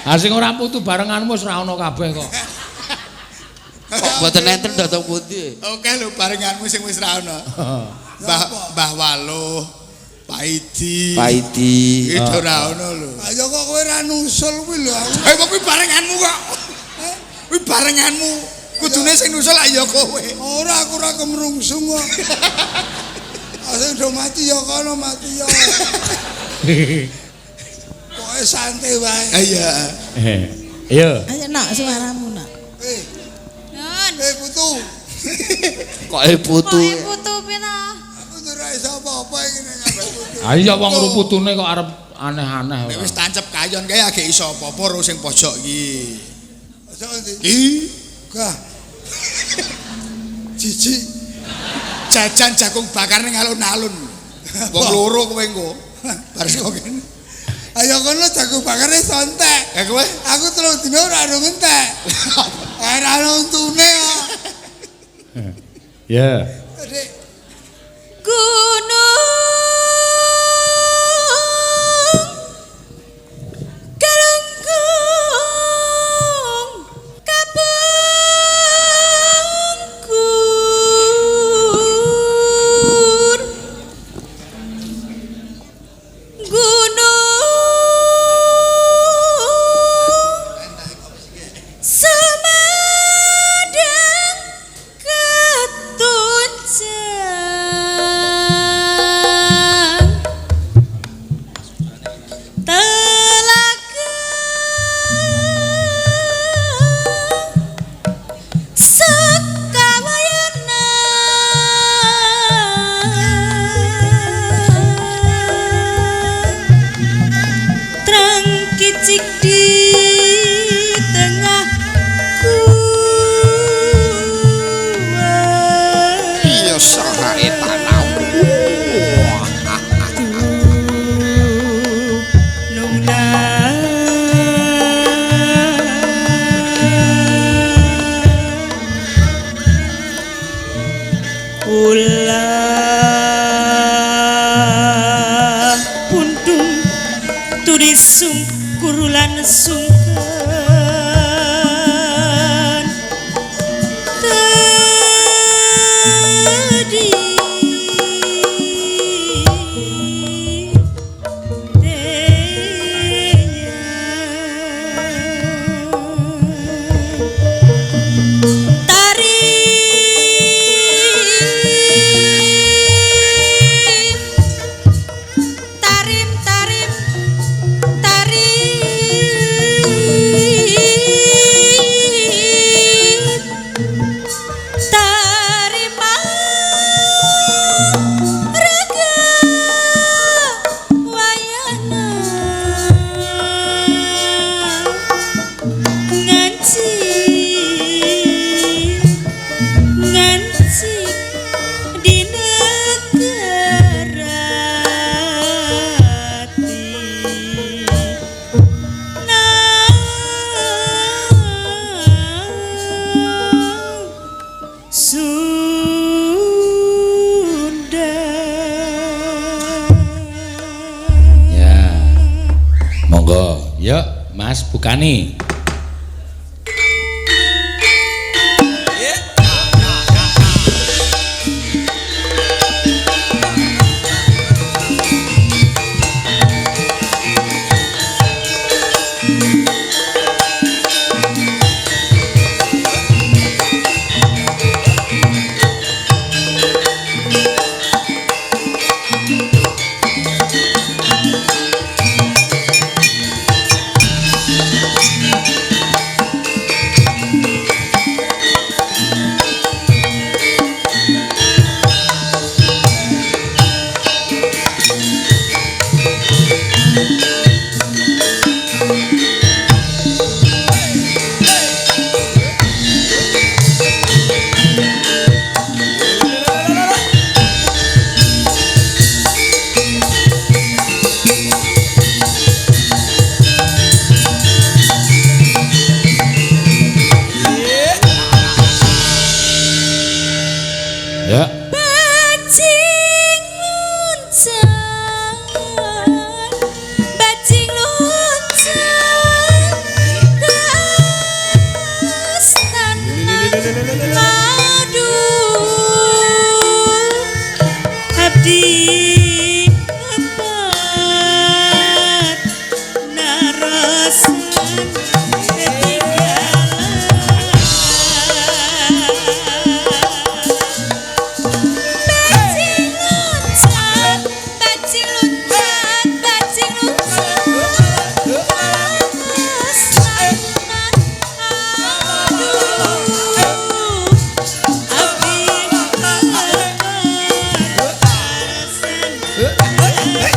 Ha sing ora putu barenganmu wis ora ana kabeh kok. Kok mboten enten dhateng pundi? Oke lho barenganmu sing wis ra ana. Mbah Mbah Waluh, Pak Idi. Pak Idi. Itu ora ana lho. Ayo kok kowe ora nusul kuwi lho aku. Eh kok kuwi barenganmu kok. Kuwi barenganmu. Kudune sing nusul lak ya kowe. Ora aku ora kemrungsung kok. Sing do mati ya kono mati ya. Pokoke santai wae. Iya. Ayo. Ayo nak suaramu nak. Eh, Nun. eh putu. Kok e putu. Kok e putu pira? Aku ora iso apa-apa iki nek kabeh putu. Ha iya wong ruputune kok arep aneh-aneh. Nek wis tancep kayon kae agek iso apa-apa ro sing pojok iki. Pojok endi? Iki Gah. Jijik. Jajan jagung bakar ning alun-alun. Wong loro kowe engko. Bar saka kene. Ayo kono jagung bakare sontek. Ya kowe aku 3 dina ora ora entek. Ora ana untune kok. Ya. Dik. Gunung Galunggung Kapungkur Gunung Semadang Ketunjang Telaga Sekawayana Trang kicik di tengah gua. Iya sahae tanah. Ulah puntung turi sungkur lan sungkan tadi Tarim tarim tarim tarim Ya, Mas bukani. Ya. Bajing loncat, bajing loncat, kastana madu. Abdi lepat narasan ketinggalan. Bajing loncat, bajing loncat, bajing loncat, kastana madu. Abdi lepat narasan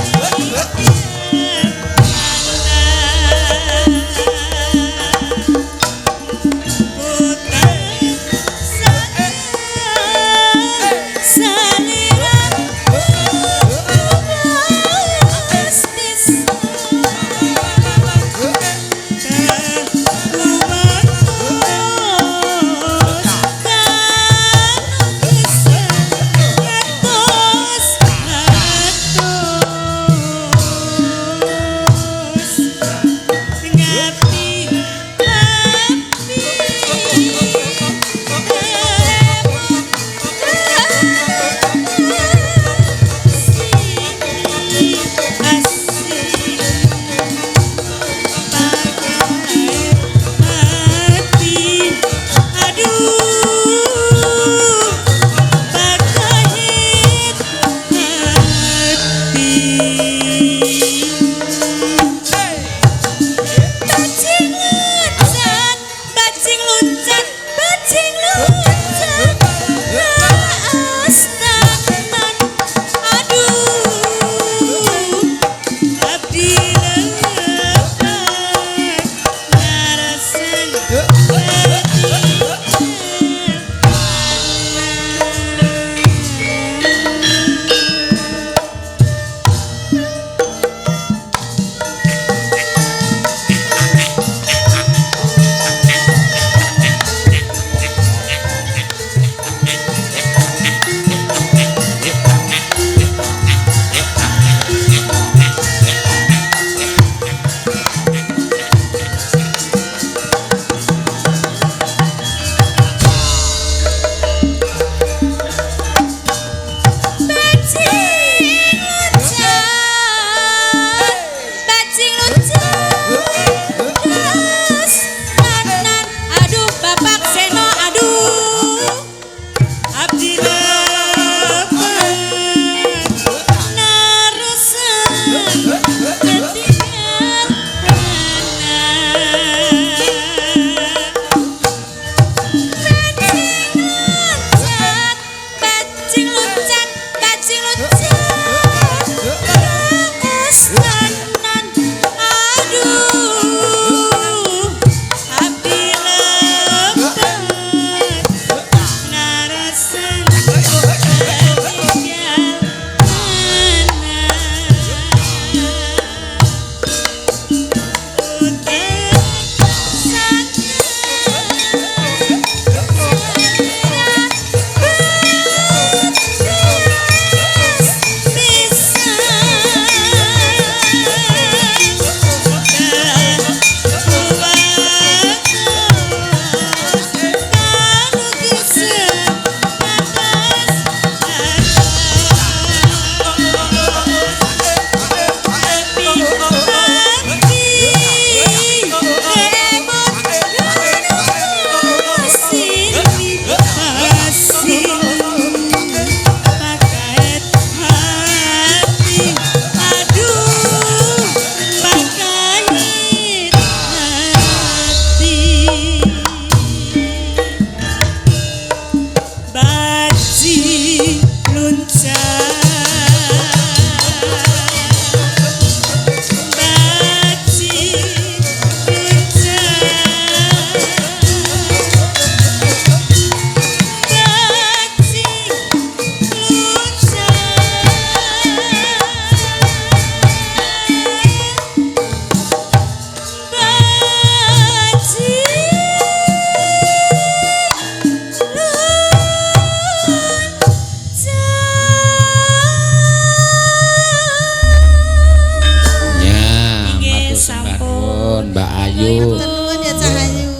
Ayu. Matur nuwun ya Cah Ayu.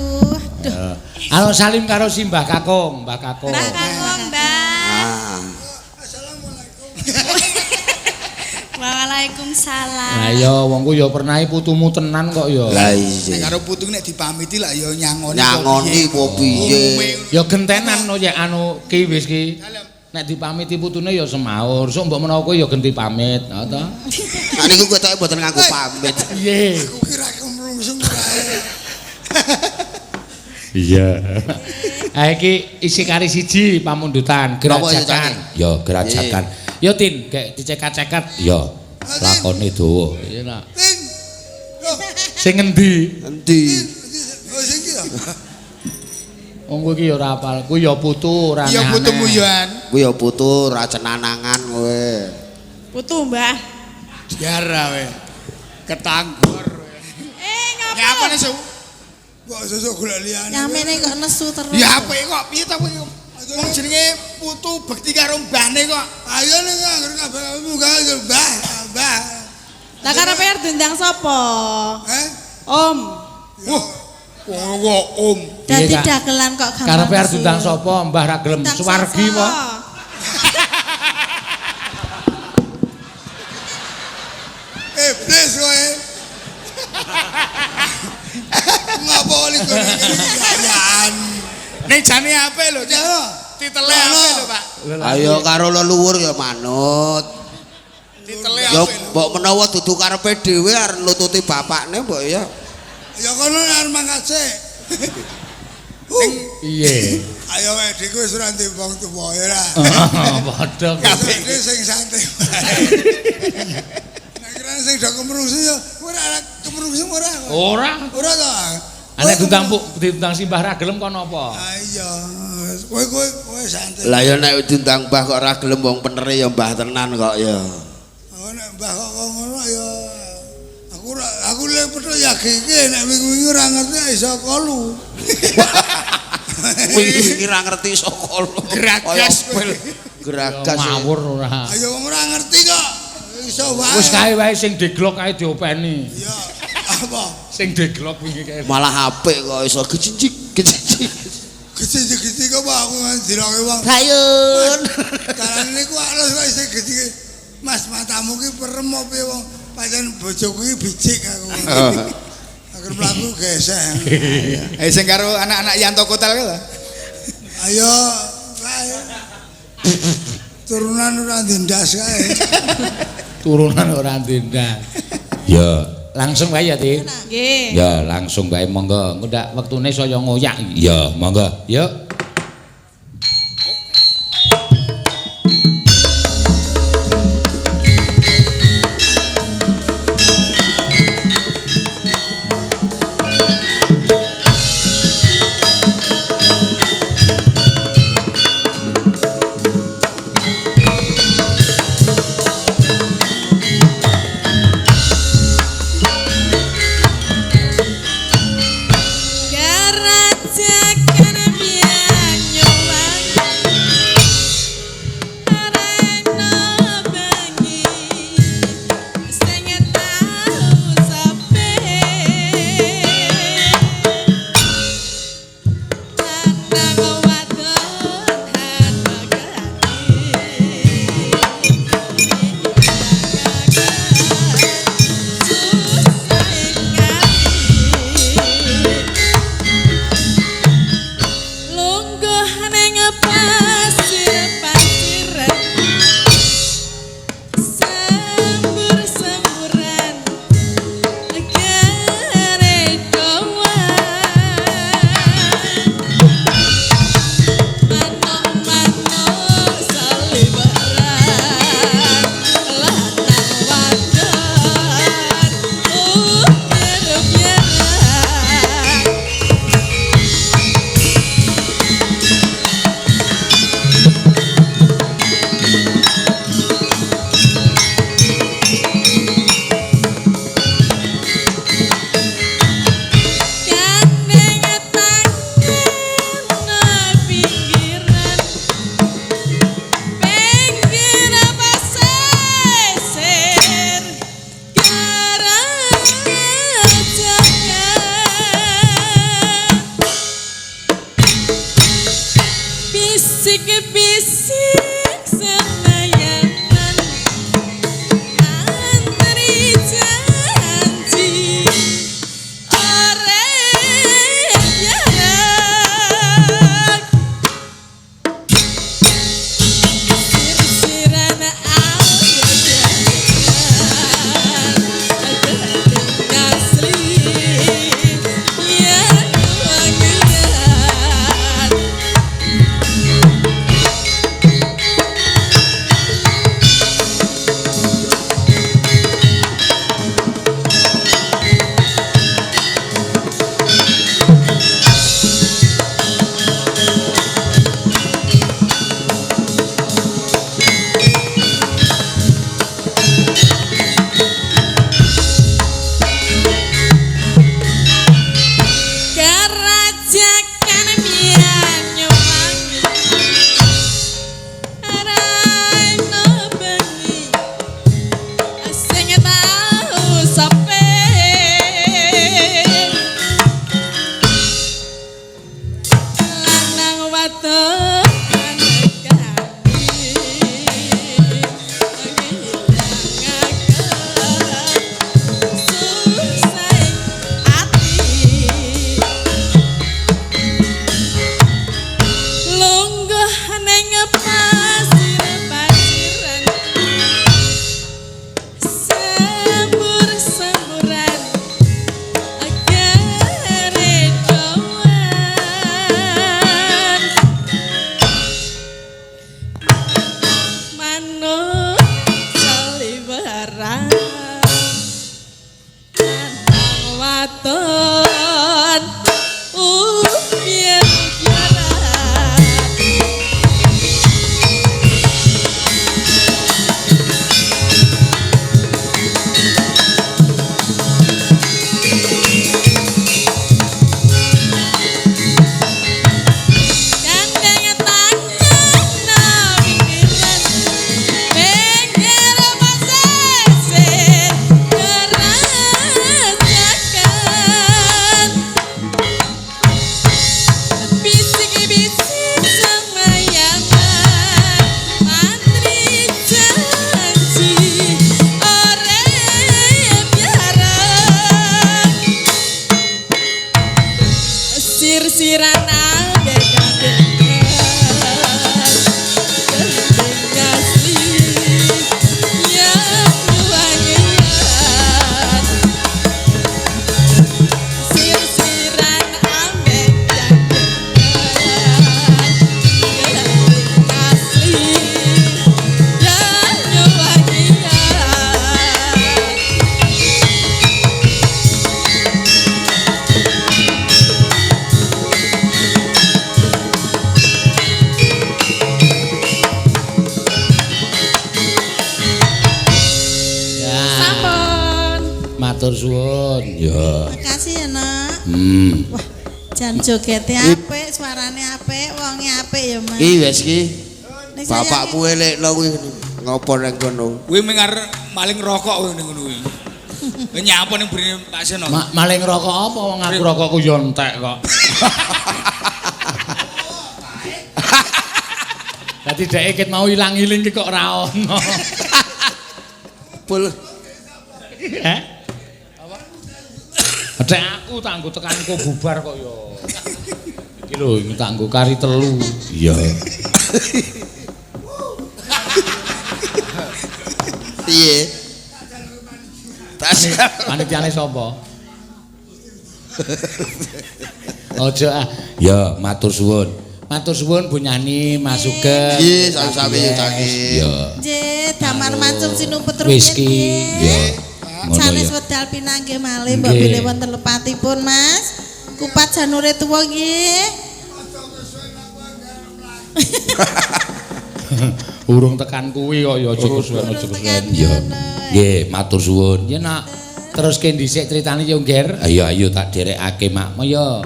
Aduh. Anu salim karo si Mbah Kakung, Mbah Kakung. Mbah Kakung, Mbah. Ah. Assalamualaikum. Waalaikumsalam. Lah ya wong ku ya pernah putumu tenan kok ya. Lah Nek iya. karo putu nek dipamiti lah ya nyangoni. Nyangoni apa piye? Ya gentenan no ya anu ki wis ki. Nek dipamiti putune ya semaur. Sok mbok menawa kowe ya genti pamit, ha ta? Nah niku ketoke mboten nganggo pamit. Piye? Aku kira kemrungsung kae. Iya. Ha iki isi kari siji pamundutan Napa itu, gerajakan. Cak? Ya gerajakan. Ya Tin, gek dicekat-cekat. Ya. Lakone dawa. Iya nak. Tin. Loh, Sing ngendi? Endi? oh sing iki ya. Wong kowe iki ya ora apal. Kuwi ya putu ora Ya aneh-aneh. putumu yoan. Kuwi ya putu ra cenanangan kowe. Putu, Mbah. Diara we. Ketanggor. Eh, ngapa? Ya apa nih su? Mbok sesuk golek liyane. Nyamene kok nesu terus. Ya apik kok piye ta kowe? Wong jenenge putu bekti karo mbahne kok. Ayo ning anggere kabeh munggah yo Mbah, Mbah. Lah karepe arep diundang sapa? Eh? Om. Wah, wong kok om. Dadi Iya, Kak. dagelan kok gampang. Karepe arep nesu. diundang sapa? Mbah ra gelem Diundang suwargi sapa? po. Iblis kowe. Ngapa oli gayaan. Ning jane apik lho, Cak. Ya. Titele apik lho, Pak. Ayo karo leluhur ya manut. Titele Ya apik lho. mbok menawa dudu karepe dhewe arep nututi bapakne mbok ya. Ya kono arep mangkat sik. Piye? Ayo wae dhewe wis ora ndek wong tuwa ya ora. Padha. Kabeh sing santai. Nek kira sing do kemrungsung ya ora kemrungsung ora. Ora. Ora ta. Nek diundang Bu, diundang Simbah ra gelem kono apa? Ah iya. Kowe kowe kowe santai. Lah ya nek diundang mbah kok ora gelem wong penere ya mbah tenan kok ya. Aku nek mbah kok ngono ya aku ora aku lek petuk ya gege nek wingi-wingi ora ngerti iso kolu. Wingi ora ngerti saka lho. Geragas kowe. Geragas. Ngawur ora. Ayo wong ora ngerti kok. Iso wae. Wis kae wae sing deglok kae diopeni. Ya apa? Sing deglok wingi kae. Malah apik kok iso gecinjik gecinjik. Geci-geci kok apa aku ndirake wong. Bayun. Dalane niku alus kok isih geci. Mas matamu ki perem apa piye wong pancen bojoku ki bijik aku. Aku mlaku geseh. Eh sing karo anak-anak Yanto Kotel kae lho. Ayo kae. Turunan ora ndendas kae. Turunan ora ndendang. Ya, langsung wae ya, Tin. Nggih. Ya, langsung wae monggo. Engko ndak wektune saya ngoyak. Ya, monggo. Yuk. Gerajakan biar terang lanang waton umir kiarat. Gandeng tangan pinggiran pinggir pesisir kerajakan. Bisik-bisik semayangan mantri janji ore biaran. Sir-siran ambek gandengan gendeng asli ya wangian. Sir-siran ambek gandengan gendeng asli ya wangian. Ya. Sampun. Matur suwun. Ya. Makasih ya, Nak. Wah, jan jogete apik, suarane apik, wonge apik ya, Mas. Iki wis iki. Ning saya Bapakmu elekno kuwi ngopo nang kono. Kuwi ming arep maling rokok kuwi ning ngono kuwi. Kowe nyapa ning burine Pak Seno? Maling rokok apa wong aku rokokku yo entek kok. Dadi dhek ket mau ilang-iling ki kok ora ono. Pul. Heh? Apa? Dek aku tak nggo tekanku bubar kok yo. Iki lho iki tak nggo kari telu. Iya. Piye? Tas Panitiane sapa? Ojo ah. Ya, matur suwun. Matur suwun Bu Nyani, Mas Sugeng. Nggih, sami-sami Caki. Ya. Nggih, damar mancung sinumpet rumiyin. Whisky. Nggih. Ya. Ngono Sanes ya. wedal pinanggih malih mbok Nggih. bilih wonten lepatipun, Mas. Kupat janure tuwa nggih. Urung tekan kuwi kok ya aja kesuwen aja Urung kesuwen. tekan Ya. kono. Nggih, matur suwun. Ya nak teruske dhisik critane yo, Nger. Ayo ayo tak derekake makmu ya.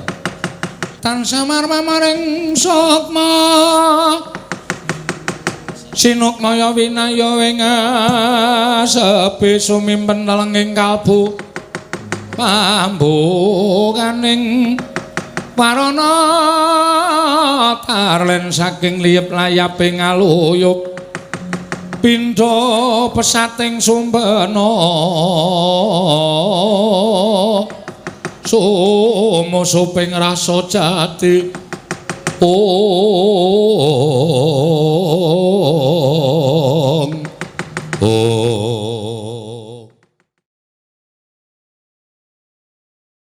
Tansah marmaring sukma. Sinukmaya winaya ing sepi sumimpen lenging kalbu pambukaning warana tarlen saking liyep layaping aluyup pindha pesating sumbena sumusuping rasa jati ong ong.